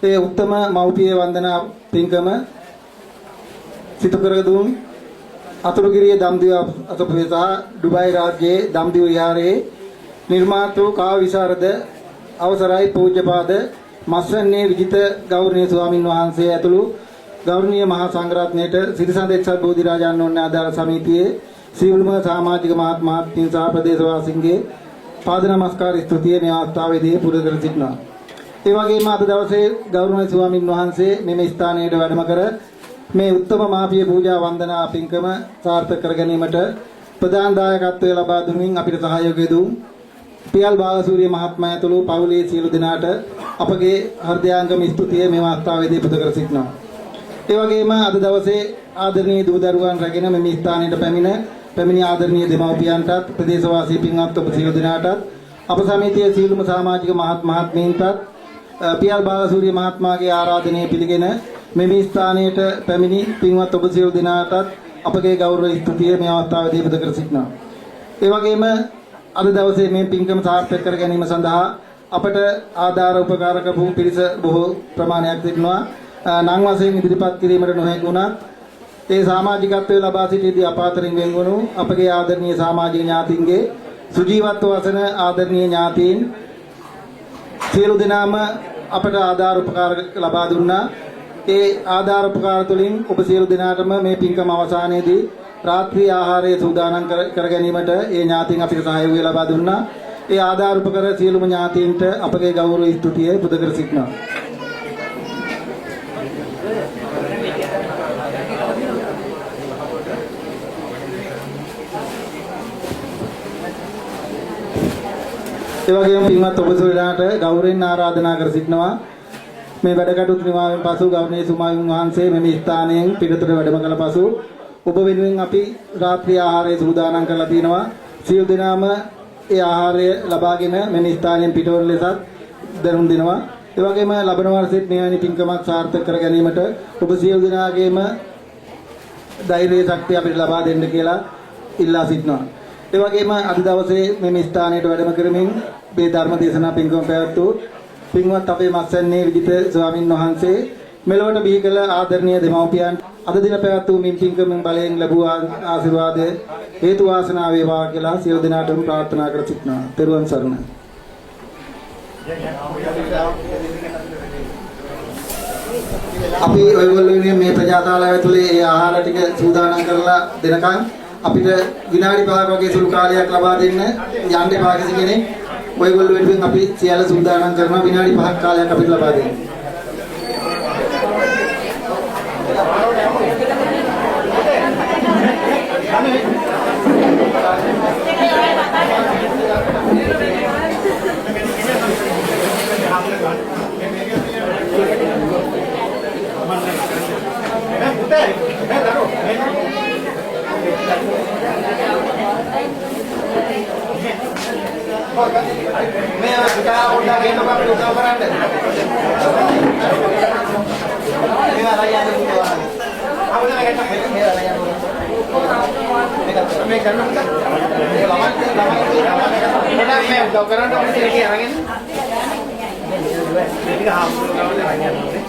ඒ උත්තම මව්පිය වන්දනා පින්කම සිදු කර දුන් අතුරුගිරිය දම්දිව අසපුවේ සහ ඩුබායි රාජ්‍යයේ දම්දිව විහාරයේ නිර්මාතෘ කාව විශාරද අවසරයි පූජ්‍යපාද මස්වැන්නේ විජිත ගෞරවනීය ස්වාමින් වහන්සේ ඇතුළු ගෞරවනීය මහා සංඝරත්නයට සිරිසඳ එක්සත් බෝධිරාජානන් වහන්සේ ආධාර සමිතියේ සියලුම සමාජික මහත් මහත්මීන් සහ ප්‍රදේශවාසීන්ගේ පාද නමස්කාර ස්තුතිය මේ අවස්ථාවේදී පුද කර සිටිනවා. ඒ වගේම අද දවසේ ගෞරවනීය ස්වාමින් වහන්සේ මෙම ස්ථානයට වැඩම කර මේ උත්තම මාපිය පූජා වන්දනා පින්කම සාර්ථක කර ගැනීමට ප්‍රධාන දායකත්වය ලබා දුමින් අපිට සහයෝගය දුන් පියල් බාලසූරිය මහත්මයා ඇතුළු පවුලේ සියලු දෙනාට අපගේ හෘදයාංගම ස්තුතිය මේ අවස්ථාවේදී පුද කර සිටිනවා. ඒ වගේම අද දවසේ ආදරණීය දූ දරුවන් රැගෙන මෙම ස්ථානයට පැමිණි ආදරණීය දෙමව්පියන්ටත් ප්‍රදේශවාසී පින්වත් ඔබ සියලු දෙනාටත් අප සමිතියේ සියලුම සමාජික මහත් මහත්මීන්ටත් පියල් බාලසූරිය මහත්මයාගේ ආරාධනය පිළිගෙන මෙම ස්ථානයට පැමිණි පින්වත් ඔබ සියලු දෙනාටත් අපගේ ගෞරව ස්තුතිය මේ අවස්ථාවේදී පුද කර සිටිනවා. ඒ වගේම අද දවසේ මේ පින්කම සාර්ථක කර ගැනීම සඳහා අපට ආධාර උපකාර කරපු පිරිස බොහෝ ප්‍රමාණයක් සිටිනවා. නම් වශයෙන් ඉදිරිපත් කිරීමට නොහැකි වුණත් ඒ සමාජිකත්වය ලබා සිටියේදී අප අතරින් වෙන්වුණු අපගේ ආදරණීය සමාජික ඥාතීන්ගේ සුජීවත්ව වසන ආදරණීය ඥාතීන් සියලු දෙනාම අපට ආධාර උපකාර ලබා දුන්නා. ඒ ආධාර උපකාර තුළින් ඔබ සියලු දෙනාටම මේ පින්කම අවසානයේදී රාත්‍රී ආහාරය සූදානම් කර ගැනීමට ඒ ඥාතීන් අපිට සහයෝගය ලබා දුන්නා. ඒ ආධාර උපකර සියලුම ඥාතීන්ට අපගේ ගෞරව ස්තුතිය පුද කර සිටිනවා. ඒ වගේම පින්වත් ඔබ සියලු දෙනාට ගෞරවයෙන් ආරාධනා කර සිටිනවා. මේ වැඩ කටයුතු නිමාවෙන් පසු ගෞරවනීය ස්වාමීන් වහන්සේ මෙම ස්ථානයෙන් පිටතට වැඩම කළ පසු ඔබ වෙනුවෙන් අපි රාත්‍රී ආහාරය සූදානම් කරලා තිනවා. සියලු දෙනාම ඒ ආහාරය ලබාගෙන මෙම ස්ථානයෙන් පිටවන ලෙසත් දැනුම් දෙනවා. ඒ වගේම ලබන වර්ෂෙත් මෙවැනි පින්කමක් සාර්ථක කර ගැනීමට ඔබ සියලු දෙනාගේම ධෛර්යය ශක්තිය අපිට ලබා දෙන්න කියලා ඉල්ලා සිටිනවා. ඒ වගේම අද දවසේ මෙම ස්ථානයට වැඩම කරමින් මේ ධර්ම දේශනා පින්කම පැවැත්වූ පින්වත් අපේ මස්වැන්නේ විජිත ස්වාමින් වහන්සේ මෙලොවට බිහි කළ ආදරණීය දෙමව්පියන් අද දින පැවැත් වූ මින් පින්කමෙන් බලයෙන් ලැබූ ආශිර්වාදය හේතු වාසනා වේවා කියලා සියලු දෙනාටම ප්‍රාර්ථනා කර සිටිනවා. තෙරුවන් සරණයි. අපි ඔයගොල්ලෝ වෙනුවෙන් මේ ප්‍රජාශාලාව ඇතුලේ ඒ ආහාර ටික සූදානම් කරලා දෙනකන් අපිට විනාඩි 5ක් වගේ සුළු කාලයක් ලබා දෙන්න යන්න එපා කිසි කෙනෙක්. ඔයගොල්ලෝ වෙනුවෙන් අපි සියල්ල සූදානම් කරනවා. විනාඩි 5ක් කාලයක් අපිට ලබා දෙන්න. මේ පුතා පොඩ්ඩක් එන්නකෝ අපිට උදව් කරන්න. මේවා රයි යන්න පුළුවන්. අපිට මේක මේ රයි යන්න පුළුවන්. මේක කරන්න පුතා. මේ ළමයි ළමයි මේ උදව් කරන්න ඕනේ කියලා අරගෙන. මේ ටික හාමුදුරුවෝ ගාවට රයි යන්න ඕනේ.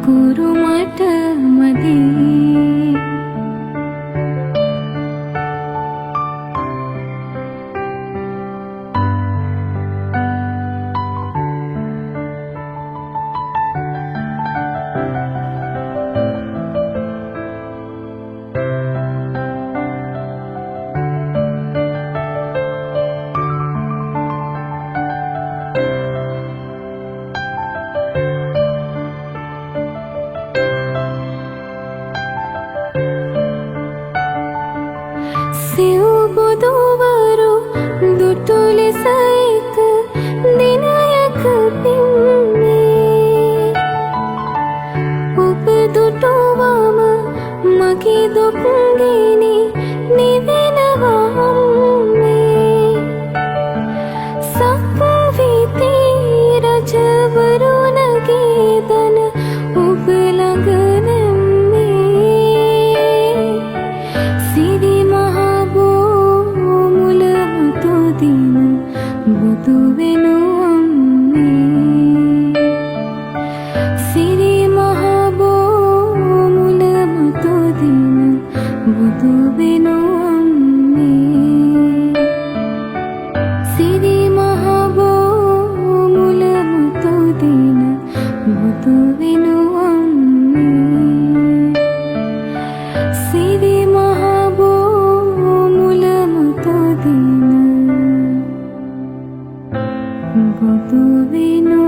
අකුරු මට මදි. සිව් බුදුවරු දුටු ලෙස එක දිනයක පින්නේ. ඔබ දුටුවම මගේ දුක් ගිනි නිවෙනවා අම්මේ. සක්විති රජවරුන්ගේ දන ඔබ ළඟ නැම්මේ. සිරි මහ බෝ මුල මුතු දින බුදු වෙනු අම්මේ. සිරි මහ බෝ මුල මුතු දින බුදු වෙනු අම්මේ. සිරි මහ බෝ මුල මුතු දින බුදු වෙනු අම්මේ. සිරි මහ බෝ මුල මුතු දින බුදු වෙනු